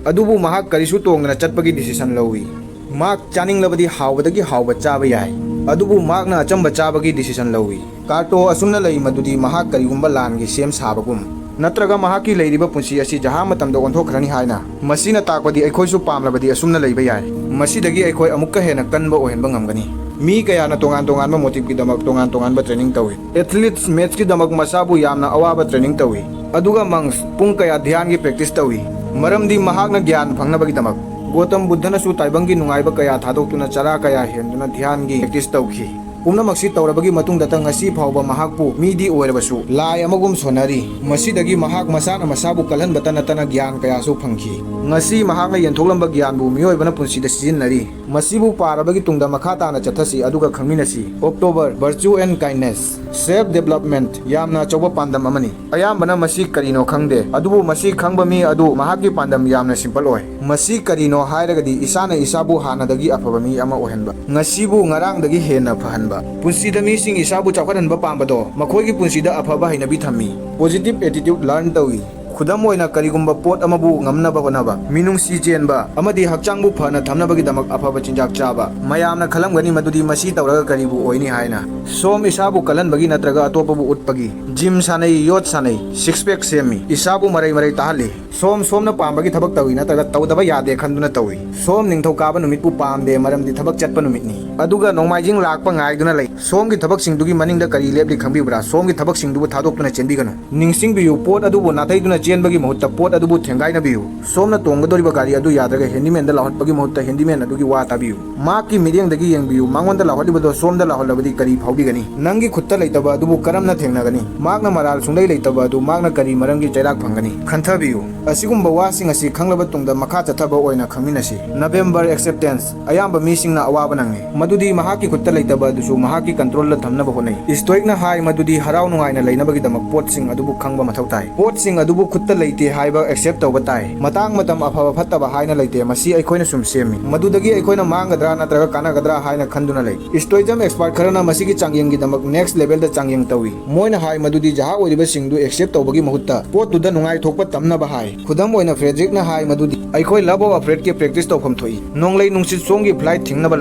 ꯑꯗꯨꯕꯨ ꯃꯍꯥꯛ ꯀꯔꯤꯁꯨ ꯇꯣꯡꯗꯅ ꯆꯠꯄꯒꯤ decision ꯂꯧꯏ꯫ ꯃꯍꯥꯛ ꯆꯥꯅꯤꯡꯂꯕꯗꯤ ꯍꯥꯎꯕꯗꯒꯤ ꯍꯥꯎꯕ ꯆꯥꯕ ꯌꯥꯏ, ꯑꯗꯨꯕꯨ ꯃꯍꯥꯛꯅ ꯑꯆꯝꯕ ꯆꯥꯕꯒꯤ decision ꯂꯧꯏ꯫ ꯀꯥꯔꯇꯣ ꯑꯁꯨꯝꯅ ꯂꯩ ꯃꯗꯨꯗꯤ ꯃꯍꯥꯛ ꯀꯔꯤꯒꯨꯝꯕ ꯂꯥꯟꯒꯤ ꯁꯦꯝ ꯁꯥꯕꯒꯨꯝ, ꯅꯠꯇ꯭ꯔꯒ ꯃꯍꯥꯛꯀꯤ ꯂꯩꯔꯤꯕ ꯄꯨꯟꯁꯤ ꯑꯁꯤ ꯖꯍꯥ ꯃꯇꯝꯗ ꯑꯣꯟꯊꯣꯛꯈ꯭ꯔꯅꯤ ꯍꯥꯏꯅ꯫ ꯃꯁꯤꯅ ꯇꯥꯛꯄꯗꯤ ꯑꯩꯈꯣꯏꯁꯨ ꯄꯥꯝꯂꯕꯗꯤ ꯑꯁꯨꯝꯅ ꯂꯩꯕ ꯌꯥꯏ꯫ ꯃꯁꯤꯗꯒꯤ ꯑꯩꯈꯣꯏ ꯑꯃꯨꯛꯀ ꯍꯦꯟꯅ ꯀꯟꯕ ꯑꯣꯏꯍꯟꯕ ꯉꯝꯒꯅꯤ꯫ ꯃꯤ ꯀꯌꯥꯅ ꯇꯣꯉꯥꯟ ꯇꯣꯉꯥꯟꯕ motiveꯀꯤꯗꯃꯛ ꯇꯣꯉꯥꯟ ꯇꯣꯉꯥꯟꯕ training ꯇꯧꯏ꯫ Athletes matchꯀꯤꯗꯃꯛ ꯃꯁꯥꯕꯨ ꯌꯥꯝꯅ ꯑꯋꯥꯕ training ꯇꯧꯏ, ꯑꯗꯨꯒ monks ꯄꯨꯡ ꯀꯌꯥ ꯙ꯭ꯌꯥꯟꯒꯤ practice ꯇꯧꯏ, ꯃꯔꯝꯗꯤ ꯃꯍꯥꯛꯅ ꯒ꯭ꯌꯥꯟ ꯐꯪꯅꯕꯒꯤꯗꯃꯛ꯫ ꯒꯣꯇꯝ ꯕꯨꯗꯙꯅꯁꯨ ꯇꯥꯏꯕꯪꯒꯤ ꯅꯨꯡꯉꯥꯏꯕ ꯀꯌꯥ ꯊꯥꯗꯣꯛꯇꯨꯅ ꯆꯔꯥ ꯀꯌꯥ ꯍꯦꯟꯗꯨꯅ ꯙ꯭ꯌꯥꯟꯒꯤ practice ꯇꯧꯈꯤ꯫ ꯄꯨꯝꯅꯃꯛꯁꯤ ꯇꯧꯔꯕꯒꯤ ꯃꯇꯨꯡꯗꯇ ꯉꯁꯤ ꯐꯥꯎꯕ ꯃꯍꯥꯛꯄꯨ ꯃꯤꯗꯤ ꯑꯣꯏꯔꯕꯁꯨ ꯂꯥꯏ ꯑꯃꯒꯨꯝ ꯁꯣꯟꯅꯔꯤ꯫ ꯃꯁꯤꯗꯒꯤ ꯃꯍꯥꯛ ꯃꯁꯥꯅ ꯃꯁꯥꯕꯨ ꯀꯜꯍꯟꯕꯇ ꯅꯠꯇꯅ ꯒ꯭ꯌꯥꯟ ꯀꯌꯥꯁꯨ ꯐꯪꯈꯤ꯫ ꯉꯁꯤ ꯃꯍꯥꯛꯅ ꯌꯦꯟꯊꯣꯛꯂꯝꯕ ꯒ꯭ꯌꯥꯟꯕꯨ ꯃꯤꯑꯣꯏꯕꯅ ꯄꯨꯟꯁꯤꯗ ꯁꯤꯖꯤꯟꯅꯔꯤ꯫ ꯃꯁꯤꯕꯨ ꯄꯥꯔꯕꯒꯤ ꯇꯨꯡꯗ ꯃꯈꯥ ꯇꯥꯅ ꯆꯠꯊꯁꯤ, ꯑꯗꯨꯒ ꯈꯪꯃꯤꯟꯅꯁꯤ꯫ October, Virtue and Kindness, Self Development, ꯌꯥꯝꯅ ꯑꯆꯧꯕ ꯄꯥꯟꯗꯝ ꯑꯃꯅꯤ꯫ ꯑꯌꯥꯝꯕꯅ ꯃꯁꯤ ꯀꯔꯤꯅꯣ ꯈꯪꯗꯦ, ꯑꯗꯨꯕꯨ ꯃꯁꯤ ꯈꯪꯕ ꯃꯤ ꯑꯗꯨ ꯃꯍꯥꯛꯀꯤ ꯄꯥꯟꯗꯝ ꯌꯥꯝꯅ ꯁꯤꯝꯄꯜ ꯑꯣꯏ꯫ ꯃꯁꯤ ꯀꯔꯤꯅꯣ ꯍꯥꯏꯔꯒꯗꯤ ꯏꯁꯥꯅ ꯏꯁꯥꯕꯨ ꯍꯥꯟꯅꯗꯒꯤ ꯑꯐꯕ ꯃꯤ ꯑꯃ ꯑꯣꯏꯍꯟꯕ, ꯉꯁꯤꯕꯨ ꯉꯔꯥꯡꯗꯒꯤ ꯍꯦꯟꯅ ꯐꯍꯟꯕ꯫ ꯄꯨꯟꯁꯤꯗ ꯃꯤꯁꯤꯡ ꯏꯁꯥꯕꯨ ꯆꯥꯎꯈꯠꯍꯟꯕ ꯄꯥꯝꯕꯗꯣ ꯃꯈꯣꯏꯒꯤ ꯄꯨꯟꯁꯤꯗ ꯑꯐꯕ ꯍꯩꯅꯕꯤ ꯊꯝꯃꯤ꯫ Positive attitude learn ꯇꯧꯏ꯫ ꯈꯨꯗꯝ ꯑꯣꯏꯅ, ꯀꯔꯤꯒꯨꯝꯕ ꯄꯣꯠ ꯑꯃꯕꯨ ꯉꯝꯅꯕ ꯍꯣꯠꯅꯕ, ꯃꯤꯅꯨꯡꯁꯤ ꯆꯦꯟꯕ, ꯑꯃꯗꯤ ꯍꯛꯆꯥꯡꯕꯨ ꯐꯅ ꯊꯝꯅꯕꯒꯤꯗꯃꯛ ꯑꯐꯕ ꯆꯤꯟꯖꯥꯛ ꯆꯥꯕ꯫ ꯃꯌꯥꯝꯅ ꯈꯜꯂꯝꯒꯅꯤ ꯃꯗꯨꯗꯤ ꯃꯁꯤ ꯇꯧꯔꯒ ꯀꯔꯤꯕꯨ ꯑꯣꯏꯅꯤ ꯍꯥꯏꯅ꯫ ꯁꯣꯝ ꯏꯁꯥꯕꯨ ꯀꯜꯍꯟꯕꯒꯤ ꯅꯠꯇ꯭ꯔꯒ ꯑꯇꯣꯞꯄꯕꯨ ꯎꯠꯄꯒꯤ? ꯖꯤꯝ ꯁꯥꯟꯅꯩ, ꯌꯣꯠ ꯁꯥꯟꯅꯩ, ꯁꯤꯛꯁ ꯄꯦꯛ ꯁꯦꯝꯃꯤ, ꯏꯁꯥꯕꯨ ꯃꯔꯩ ꯃꯔꯩ ꯇꯥꯍꯜꯂꯤ꯫ ꯁꯣꯝ, ꯁꯣꯝꯅ ꯄꯥꯝꯕꯒꯤ ꯊꯕꯛ ꯇꯧꯏ ꯅꯠꯇ꯭ꯔꯒ ꯇꯧꯗꯕ ꯌꯥꯗꯦ ꯈꯟꯗꯨꯅ ꯇꯧꯏ꯫ ꯁꯣꯝ ꯅꯤꯡꯊꯧꯀꯥꯕ ꯅꯨꯃꯤꯠꯄꯨ ꯄꯥꯝꯗꯦ, ꯃꯔꯝꯗꯤ ꯊꯕꯛ ꯆꯠꯄ ꯅꯨꯃꯤꯠꯅꯤ꯫ ꯑꯗꯨꯒ ꯅꯣꯡꯃꯥꯏꯖꯤꯡ ꯂꯥꯛꯄ ꯉꯥꯏꯗꯨꯅ ꯂꯩ꯫ ꯁꯣꯝꯒꯤ ꯊꯕꯛꯁꯤꯡꯗꯨꯒꯤ ꯃꯅꯤꯡꯗ ꯀꯔꯤ ꯂꯦꯞꯂꯤ ꯈꯪꯕꯤꯕ꯭ꯔꯥ? ꯁꯣꯝꯒꯤ ꯊꯕꯛꯁꯤꯡꯗꯨꯕꯨ ꯊꯥꯗꯣꯛꯇꯨꯅ ꯆꯦꯟꯕꯤꯒꯅꯨ꯫ ꯅꯤꯡꯁꯤꯡꯕꯤꯌꯨ, ꯄꯣꯠ ꯑꯗꯨꯕꯨ ꯅꯥꯊꯩꯗꯨꯅ ꯆꯦꯟꯕꯒꯤ ꯃꯍꯨꯠꯇ ꯄꯣꯠ ꯑꯗꯨꯕꯨ ꯊꯦꯡꯒꯥꯏꯅꯕꯤꯌꯨ꯫ ꯁꯣꯝꯅ ꯇꯣꯡꯒꯗꯧꯔꯤꯕ ꯒꯥꯔꯤ ꯑꯗꯨ ꯌꯥꯗ꯭ꯔꯒ ꯍꯦꯟꯗꯤꯃꯦꯟꯗ ꯂꯥꯎꯍꯠꯄꯒꯤ ꯃꯍꯨꯠꯇ ꯍꯦꯟꯗꯤꯃꯦꯟ ꯑꯗꯨꯒꯤ ꯋꯥ ꯇꯥꯕꯤꯌꯨ꯫ ꯃꯍꯥꯛꯀꯤ ꯃꯤꯠꯌꯦꯡꯗꯒꯤ ꯌꯦꯡꯕꯤꯌꯨ, ꯃꯉꯣꯟꯗ ꯂꯥꯎꯍꯠꯂꯤꯕꯗꯣ ꯁꯣꯝꯗ ꯂꯥꯎꯍꯜꯂꯕꯗꯤ ꯀꯔꯤ ꯐꯥꯎꯕꯤꯒꯅꯤ? ꯅꯪꯒꯤ ꯈꯨꯠꯇ ꯂꯩꯇꯕ ꯑꯗꯨꯕꯨ ꯀꯔꯝꯅ ꯊꯦꯡꯅꯒꯅꯤ? ꯃꯍꯥꯛꯅ ꯃꯔꯥꯜ ꯁꯨꯡꯂꯩ ꯂꯩꯇꯕ ꯑꯗꯨ ꯃꯍꯥꯛꯅ ꯀꯔꯤ ꯃꯔꯝꯒꯤ ꯆꯩꯔꯥꯛ ꯐꯪꯒꯅꯤ? ꯈꯟꯊꯕꯤꯌꯨ꯫ ꯑꯁꯤꯒꯨꯝꯕ ꯋꯥꯁꯤꯡ ꯑꯁꯤ ꯈꯪꯂꯕ ꯇꯨꯡꯗ ꯃꯈꯥ ꯆꯠꯊꯕ ꯑꯣꯏꯅ ꯈꯪꯃꯤꯟꯅꯁꯤ꯫ November, Acceptance꯫ ꯑꯌꯥꯝꯕ ꯃꯤꯁꯤꯡꯅ ꯑꯋꯥꯕ ꯅꯪꯏ, ꯃꯗꯨꯗꯤ ꯃꯍꯥꯛꯀꯤ ꯈꯨꯠꯇ ꯂꯩꯇꯕ ꯑꯗꯨꯁꯨ ꯃꯍꯥꯛꯀꯤ ꯀꯟꯇ꯭ꯔꯣꯜꯗ ꯊꯝꯅꯕ ꯍꯣꯠꯅꯩ꯫ Stoic ꯅ ꯍꯥꯏ ꯃꯗꯨꯗꯤ ꯍꯔꯥꯎ ꯅꯨꯡꯉꯥꯏꯅ ꯂꯩꯅꯕꯒꯤꯗꯃꯛ ꯄꯣꯠꯁꯤꯡ ꯑꯗꯨꯕꯨ ꯈꯪꯕ ꯃꯊꯧ ꯇꯥꯏ꯫ ꯄꯣꯠꯁꯤꯡ ꯑꯗꯨꯕꯨ ꯈꯨꯠꯇ ꯂꯩꯇꯦ ꯍꯥꯏꯕ accept ꯇꯧꯕ ꯇꯥꯏ꯫ ꯃꯇꯥꯡ ꯃꯇꯝ ꯑꯐꯕ ꯐꯠꯇꯕ ꯍꯥꯏꯅ ꯂꯩꯇꯦ, ꯃꯁꯤ ꯑꯩꯈꯣꯏꯅ ꯁꯨꯝ ꯁꯦꯝꯃꯤ꯫ ꯃꯗꯨꯗꯒꯤ ꯑꯩꯈꯣꯏꯅ ꯃꯥꯡꯒꯗ꯭ꯔꯥ ꯅꯠꯇ꯭ꯔꯒ ꯀꯥꯟꯅꯒꯗ꯭ꯔꯥ ꯍꯥꯏꯅ ꯈꯟꯗꯨꯅ ꯂꯩ꯫ Stoicism expert ꯈꯔꯅ ꯃꯁꯤꯒꯤ ꯆꯥꯡꯌꯦꯡꯒꯤꯗꯃꯛ next level ꯗ ꯆꯥꯡꯌꯦꯡ ꯇꯧꯏ꯫ ꯃꯣꯏꯅ ꯍꯥꯏ ꯃꯗꯨꯗꯤ ꯖꯍꯥ ꯑꯣꯏꯔꯤꯕꯁꯤꯡꯗꯨ accept ꯇꯧꯕꯒꯤ ꯃꯍꯨꯠꯇ ꯄꯣꯠꯇꯨꯗ ꯅꯨꯡꯉꯥꯏꯊꯣꯛꯄ ꯇꯝꯅꯕ ꯍꯥꯏ꯫ ꯈꯨꯗꯝ ꯑꯣꯏꯅ, Frederick ꯅ ꯍꯥꯏ ꯃꯗꯨꯗꯤ ꯑꯩꯈꯣꯏ Love of Afraid ꯀꯤ practice ꯇꯧꯐꯝ ꯊꯣꯛꯏ꯫ ꯅꯣꯡꯂꯩ ꯅꯨꯡꯁꯤꯠ ꯁꯣꯝꯒꯤ flight ꯊꯤꯡꯅꯕ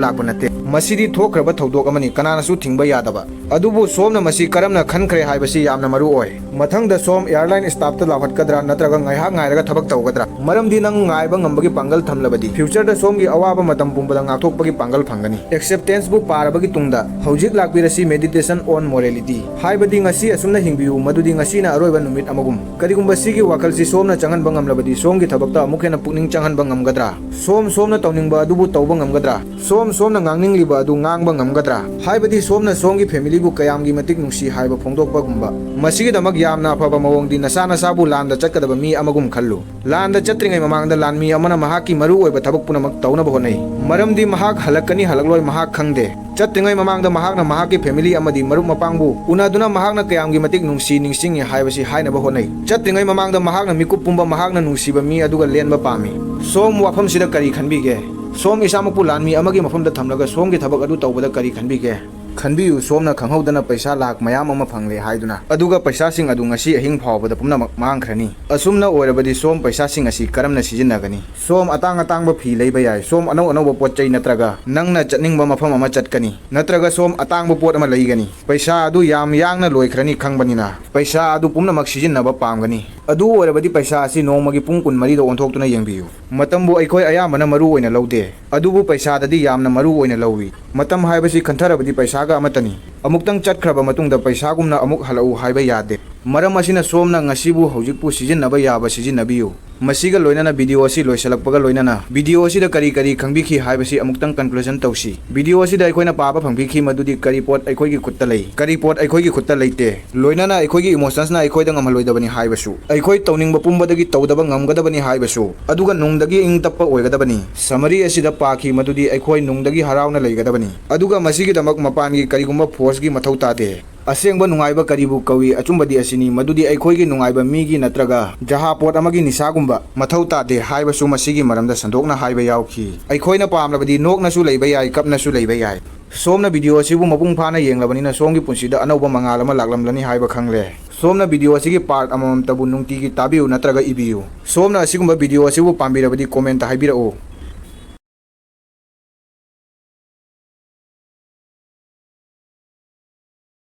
ꯂꯥꯛꯄ ꯅꯠꯇꯦ꯫ ꯃꯁꯤꯗꯤ ꯊꯣꯛꯈ꯭ꯔꯕ ꯊꯧꯗꯣꯛ ꯑꯃꯅꯤ, ꯀꯅꯥꯅꯁꯨ ꯊꯤꯡꯕ ꯌꯥꯗꯕ꯫ ꯑꯗꯨꯕꯨ ꯁꯣꯝꯅ ꯃꯁꯤ ꯀꯔꯝꯅ ꯈꯟꯈ꯭ꯔꯦ ꯍꯥꯏꯕꯁꯤ ꯌꯥꯝꯅ ꯃꯔꯨ ꯑꯣꯏ꯫ ꯃꯊꯪꯗ ꯁꯣꯝ airline staff ꯇ ꯂꯥꯎꯍꯠꯀꯗ꯭ꯔꯥ ꯅꯠꯇ꯭ꯔꯒ ꯉꯥꯏꯍꯥꯛ ꯉꯥꯏꯔꯒ ꯊꯕꯛ ꯇꯧꯒꯗ꯭ꯔꯥ? ꯃꯔꯝꯗꯤ ꯅꯪ ꯉꯥꯏꯕ ꯉꯝꯕꯒꯤ ꯄꯥꯡꯒꯜ ꯊꯝꯂꯕꯗꯤ future ꯗ ꯁꯣꯝꯒꯤ ꯑꯋꯥꯕ ꯃꯇꯝ ꯄꯨꯝꯕꯗ ꯉꯥꯛꯊꯣꯛꯄꯒꯤ ꯄꯥꯡꯒꯜ ꯐꯪꯒꯅꯤ꯫ Acceptance ꯕꯨ ꯄꯥꯔꯕꯒꯤ ꯇꯨꯡꯗ ꯍꯧꯖꯤꯛ ꯂꯥꯛꯄꯤꯔꯁꯤ Meditation on Morality꯫ ꯍꯥꯏꯕꯗꯤ ꯉꯁꯤ ꯑꯁꯨꯝꯅ ꯌꯦꯡꯕꯤꯌꯨ, ꯃꯗꯨꯗꯤ ꯉꯁꯤꯅ ꯑꯔꯣꯏꯕ ꯅꯨꯃꯤꯠ ꯑꯃꯒꯨꯝ꯫ ꯀꯔꯤꯒꯨꯝꯕ ꯁꯤꯒꯤ ꯋꯥꯈꯜꯁꯤ ꯁꯣꯝꯅ ꯆꯪꯍꯟꯕ ꯉꯝꯂꯕꯗꯤ ꯁꯣꯝꯒꯤ ꯊꯕꯛꯇ ꯑꯃꯨꯛ ꯍꯦꯟꯅ ꯄꯨꯛꯅꯤꯡ ꯆꯪꯍꯟꯕ ꯉꯝꯒꯗ꯭ꯔꯥ? ꯁꯣꯝ, ꯁꯣꯝꯅ ꯇꯧꯅꯤꯡꯕ ꯑꯗꯨꯕꯨ ꯇꯧꯕ ꯉꯝꯒꯗ꯭ꯔꯥ? ꯁꯣꯝ, ꯁꯣꯝꯅ ꯉꯥꯡꯅꯤꯡꯂꯤꯕ ꯑꯗꯨ ꯉꯥꯡꯕ ꯉꯝꯒꯗ꯭ꯔꯥ? ꯍꯥꯏꯕꯗꯤ ꯁꯣꯝꯅ ꯁꯣꯝꯒꯤ ꯐꯦꯃꯤꯂꯤꯕꯨ ꯀꯌꯥꯝꯒꯤ ꯃꯇꯤꯛ ꯅꯨꯡꯁꯤ ꯍꯥꯏꯕ ꯐꯣꯡꯗꯣꯛꯄꯒꯨꯝꯕ꯫ ꯃꯁꯤꯒꯤꯗꯃꯛ ꯌꯥꯝꯅ ꯑꯐꯕ ꯃꯑꯣꯡꯗꯤ ꯅꯁꯥ ꯅꯁꯥꯕꯨ ꯂꯥꯟꯗ ꯆꯠꯀꯗꯕ ꯃꯤ ꯑꯃꯒꯨꯝ ꯈꯜꯂꯨ꯫ ꯂꯥꯟꯗ ꯆꯠꯇ꯭ꯔꯤꯉꯩ ꯃꯃꯥꯡꯗ ꯂꯥꯟꯃꯤ ꯑꯃꯅ ꯃꯍꯥꯛꯀꯤ ꯃꯔꯨ ꯑꯣꯏꯕ ꯊꯕꯛ ꯄꯨꯝꯅꯃꯛ ꯇꯧꯅꯕ ꯍꯣꯠꯅꯩ, ꯃꯔꯝꯗꯤ ꯃꯍꯥꯛ ꯍꯜꯂꯛꯀꯅꯤ ꯍꯜꯂꯛꯂꯣꯏ ꯃꯍꯥꯛ ꯈꯪꯗꯦ꯫ ꯆꯠꯇ꯭ꯔꯤꯉꯩ ꯃꯃꯥꯡꯗ ꯃꯍꯥꯛꯅ ꯃꯍꯥꯛꯀꯤ ꯐꯦꯃꯤꯂꯤ ꯑꯃꯗꯤ ꯃꯔꯨꯞ ꯃꯄꯥꯡꯕꯨ ꯎꯅꯗꯨꯅ ꯃꯍꯥꯛꯅ ꯀꯌꯥꯝꯒꯤ ꯃꯇꯤꯛ ꯅꯨꯡꯁꯤ ꯅꯤꯡꯁꯤꯡꯏ ꯍꯥꯏꯕꯁꯤ ꯍꯥꯏꯅꯕ ꯍꯣꯠꯅꯩ꯫ ꯆꯠꯇ꯭ꯔꯤꯉꯩ ꯃꯃꯥꯡꯗ ꯃꯍꯥꯛꯅ ꯃꯤꯀꯨꯞ ꯄꯨꯝꯕ ꯃꯍꯥꯛꯅ ꯅꯨꯡꯁꯤꯕ ꯃꯤ ꯑꯗꯨꯒ ꯂꯦꯟꯕ ꯄꯥꯝꯃꯤ꯫ ꯁꯣꯝ, ꯋꯥꯐꯝꯁꯤꯗ ꯀꯔꯤ ꯈꯟꯕꯤꯒꯦ? ꯁꯣꯝ, ꯏꯁꯥꯃꯛꯄꯨ ꯂꯥꯟꯃꯤ ꯑꯃꯒꯤ ꯃꯐꯝꯗ ꯊꯝꯂꯒ ꯁꯣꯝꯒꯤ ꯊꯕꯛ ꯑꯗꯨ ꯇꯧꯕꯗ ꯀꯔꯤ ꯈꯟꯕꯤꯒꯦ? ꯈꯟꯕꯤꯌꯨ, ꯁꯣꯝꯅ ꯈꯪꯍꯧꯗꯅ ꯄꯩꯁꯥ ꯂꯥꯈ ꯃꯌꯥꯝ ꯑꯃ ꯐꯪꯂꯦ ꯍꯥꯏꯗꯨꯅ, ꯑꯗꯨꯒ ꯄꯩꯁꯥꯁꯤꯡ ꯑꯗꯨ ꯉꯁꯤ ꯑꯍꯤꯡ ꯐꯥꯎꯕꯗ ꯄꯨꯝꯅꯃꯛ ꯃꯥꯡꯈ꯭ꯔꯅꯤ꯫ ꯑꯁꯨꯝꯅ ꯑꯣꯏꯔꯕꯗꯤ ꯁꯣꯝ ꯄꯩꯁꯥꯁꯤꯡ ꯑꯁꯤ ꯀꯔꯝꯅ ꯁꯤꯖꯤꯟꯅꯒꯅꯤ? ꯁꯣꯝ, ꯑꯇꯥꯡ ꯑꯇꯥꯡꯕ ꯐꯤ ꯂꯩꯕ ꯌꯥꯏ, ꯁꯣꯝ, ꯑꯅꯧ ꯑꯅꯧꯕ ꯄꯣꯠ ꯆꯩ ꯅꯠꯇ꯭ꯔꯒ ꯅꯪꯅ ꯆꯠꯅꯤꯡꯕ ꯃꯐꯝ ꯑꯃ ꯆꯠꯀꯅꯤ, ꯅꯠꯇ꯭ꯔꯒ ꯁꯣꯝ, ꯑꯇꯥꯡꯕ ꯄꯣꯠ ꯑꯃ ꯂꯩꯒꯅꯤ꯫ ꯄꯩꯁꯥ ꯑꯗꯨ ꯌꯥꯝ ꯌꯥꯡꯅ ꯂꯣꯏꯈ꯭ꯔꯅꯤ ꯈꯪꯕꯅꯤꯅ, ꯄꯩꯁꯥ ꯑꯗꯨ ꯄꯨꯝꯅꯃꯛ ꯁꯤꯖꯤꯟꯅꯕ ꯄꯥꯝꯒꯅꯤ꯫ ꯑꯗꯨ ꯑꯣꯏꯔꯕꯗꯤ ꯄꯩꯁꯥ ꯑꯁꯤ ꯅꯣꯡꯃꯒꯤ ꯄꯨꯡ ꯀꯨꯟꯃꯔꯤꯗ ꯑꯣꯟꯊꯣꯛꯇꯨꯅ ꯌꯦꯡꯕꯤꯌꯨ꯫ ꯃꯇꯝꯕꯨ ꯑꯩꯈꯣꯏ ꯑꯌꯥꯝꯕꯅ ꯃꯔꯨ ꯑꯣꯏꯅ ꯂꯧꯗꯦ, ꯑꯗꯨꯕꯨ ꯄꯩꯁꯥꯗꯗꯤ ꯌꯥꯝꯅ ꯃꯔꯨ ꯑꯣꯏꯅ ꯂꯧꯏ꯫ ꯃꯇꯝ ꯍꯥꯏꯕꯁꯤ ꯈꯟꯊꯔꯕꯗꯤ ꯄꯩꯁꯥꯒ ꯑꯃꯠꯇꯅꯤ꯫ ꯑꯃꯨꯛꯇꯪ ꯆꯠꯈ꯭ꯔꯕ ꯃꯇꯨꯡꯗ ꯄꯩꯁꯥꯒꯨꯝꯅ ꯑꯃꯨꯛ ꯍꯜꯂꯛꯎ ꯍꯥꯏꯕ ꯌꯥꯗꯦ꯫ ꯃꯔꯝ ꯑꯁꯤꯅ ꯁꯣꯝꯅ ꯉꯁꯤꯕꯨ ꯍꯧꯖꯤꯛꯄꯨ ꯁꯤꯖꯤꯟꯅꯕ ꯌꯥꯕ ꯁꯤꯖꯤꯟꯅꯕꯤꯌꯨ꯫ ꯃꯁꯤꯒ ꯂꯣꯏꯅꯅ ꯚꯤꯗꯤꯑꯣ ꯑꯁꯤ ꯂꯣꯏꯁꯤꯜꯂꯛꯄꯒ ꯂꯣꯏꯅꯅ ꯚꯤꯗꯤꯑꯣ ꯑꯁꯤꯗ ꯀꯔꯤ ꯀꯔꯤ ꯈꯪꯕꯤꯈꯤ ꯍꯥꯏꯕꯁꯤ ꯑꯃꯨꯛꯇꯪ ꯀꯟꯀ꯭ꯂꯨꯖꯟ ꯇꯧꯁꯤ꯫ ꯚꯤꯗꯤꯑꯣ ꯑꯁꯤꯗ ꯑꯩꯈꯣꯏꯅ ꯄꯥꯕ ꯐꯪꯕꯤꯈꯤ ꯃꯗꯨꯗꯤ ꯀꯔꯤ ꯄꯣꯠ ꯑꯩꯈꯣꯏꯒꯤ ꯈꯨꯠꯇ ꯂꯩ, ꯀꯔꯤ ꯄꯣꯠ ꯑꯩꯈꯣꯏꯒꯤ ꯈꯨꯠꯇ ꯂꯩꯇꯦ꯫ ꯂꯣꯏꯅꯅ ꯑꯩꯈꯣꯏꯒꯤ ꯏꯃꯣꯁꯟꯁꯅ ꯑꯩꯈꯣꯏꯗ ꯉꯝꯍꯜꯂꯣꯏꯗꯕꯅꯤ ꯍꯥꯏꯕꯁꯨ, ꯑꯩꯈꯣꯏ ꯇꯧꯅꯤꯡꯕ ꯄꯨꯝꯕꯗꯒꯤ ꯇꯧꯗꯕ ꯉꯝꯒꯗꯕꯅꯤ ꯍꯥꯏꯕꯁꯨ, ꯑꯗꯨꯒ ꯅꯨꯡꯗꯒꯤ ꯏꯪ ꯇꯞꯄ ꯑꯣꯏꯒꯗꯕꯅꯤ꯫ ꯁꯃꯔꯤ ꯑꯁꯤꯗ ꯄꯥꯈꯤ ꯃꯗꯨꯗꯤ ꯑꯩꯈꯣꯏ ꯅꯨꯡꯗꯒꯤ ꯍꯔꯥꯎꯅ ꯂꯩꯒꯗꯕꯅꯤ꯫ ꯑꯗꯨꯒ ꯃꯁꯤꯒꯤꯗꯃꯛ ꯃꯄꯥꯟꯒꯤ ꯀꯔꯤꯒꯨꯝꯕ ꯐꯣꯔꯁꯀꯤ ꯃꯊꯧ ꯇꯥꯗꯦ꯫ ꯑꯁꯦꯡꯕ ꯅꯨꯡꯉꯥꯏꯕ ꯀꯔꯤꯕꯨ ꯀꯧꯏ? ꯑꯆꯨꯝꯕꯗꯤ ꯑꯁꯤꯅꯤ, ꯃꯗꯨꯗꯤ ꯑꯩꯈꯣꯏꯒꯤ ꯅꯨꯡꯉꯥꯏꯕ ꯃꯤꯒꯤ ꯅꯠꯇ꯭ꯔꯒ ꯖꯍꯥ ꯄꯣꯠ ꯑꯃꯒꯤ ꯅꯤꯁꯥꯒꯨꯝꯕ ꯃꯊꯧ ꯇꯥꯗꯦ ꯍꯥꯏꯕꯁꯨ ꯃꯁꯤꯒꯤ ꯃꯔꯝꯗ ꯁꯟꯗꯣꯛꯅ ꯍꯥꯏꯕ ꯌꯥꯎꯈꯤ꯫ ꯑꯩꯈꯣꯏꯅ ꯄꯥꯝꯂꯕꯗꯤ ꯅꯣꯛꯅꯁꯨ ꯂꯩꯕ ꯌꯥꯏ, ꯀꯞꯅꯁꯨ ꯂꯩꯕ ꯌꯥꯏ꯫ ꯁꯣꯝꯅ ꯚꯤꯗꯤꯑꯣ ꯑꯁꯤꯕꯨ ꯃꯄꯨꯡ ꯐꯥꯅ ꯌꯦꯡꯂꯕꯅꯤꯅ ꯁꯣꯝꯒꯤ ꯄꯨꯟꯁꯤꯗ ꯑꯅꯧꯕ ꯃꯉꯥꯜ ꯑꯃ ꯂꯥꯛꯂꯝꯂꯅꯤ ꯍꯥꯏꯕ ꯈꯪꯂꯦ꯫ ꯁꯣꯝꯅ ꯚꯤꯗꯤꯑꯣ ꯑꯁꯤꯒꯤ ꯄꯥꯔꯠ ꯑꯃꯃꯝꯇꯕꯨ ꯅꯨꯡꯇꯤꯒꯤ ꯇꯥꯕꯤꯌꯨ ꯅꯠꯇ꯭ꯔꯒ ꯏꯕꯤꯌꯨ꯫ ꯁꯣꯝꯅ ꯑꯁꯤꯒꯨꯝꯕ ꯚꯤꯗꯤꯑꯣ ꯑꯁꯤꯕꯨ ꯄꯥꯝꯕꯤꯔꯕꯗꯤ ꯀꯣꯃꯦꯟꯇ ꯍꯥꯏꯕꯤꯔꯛꯎ꯫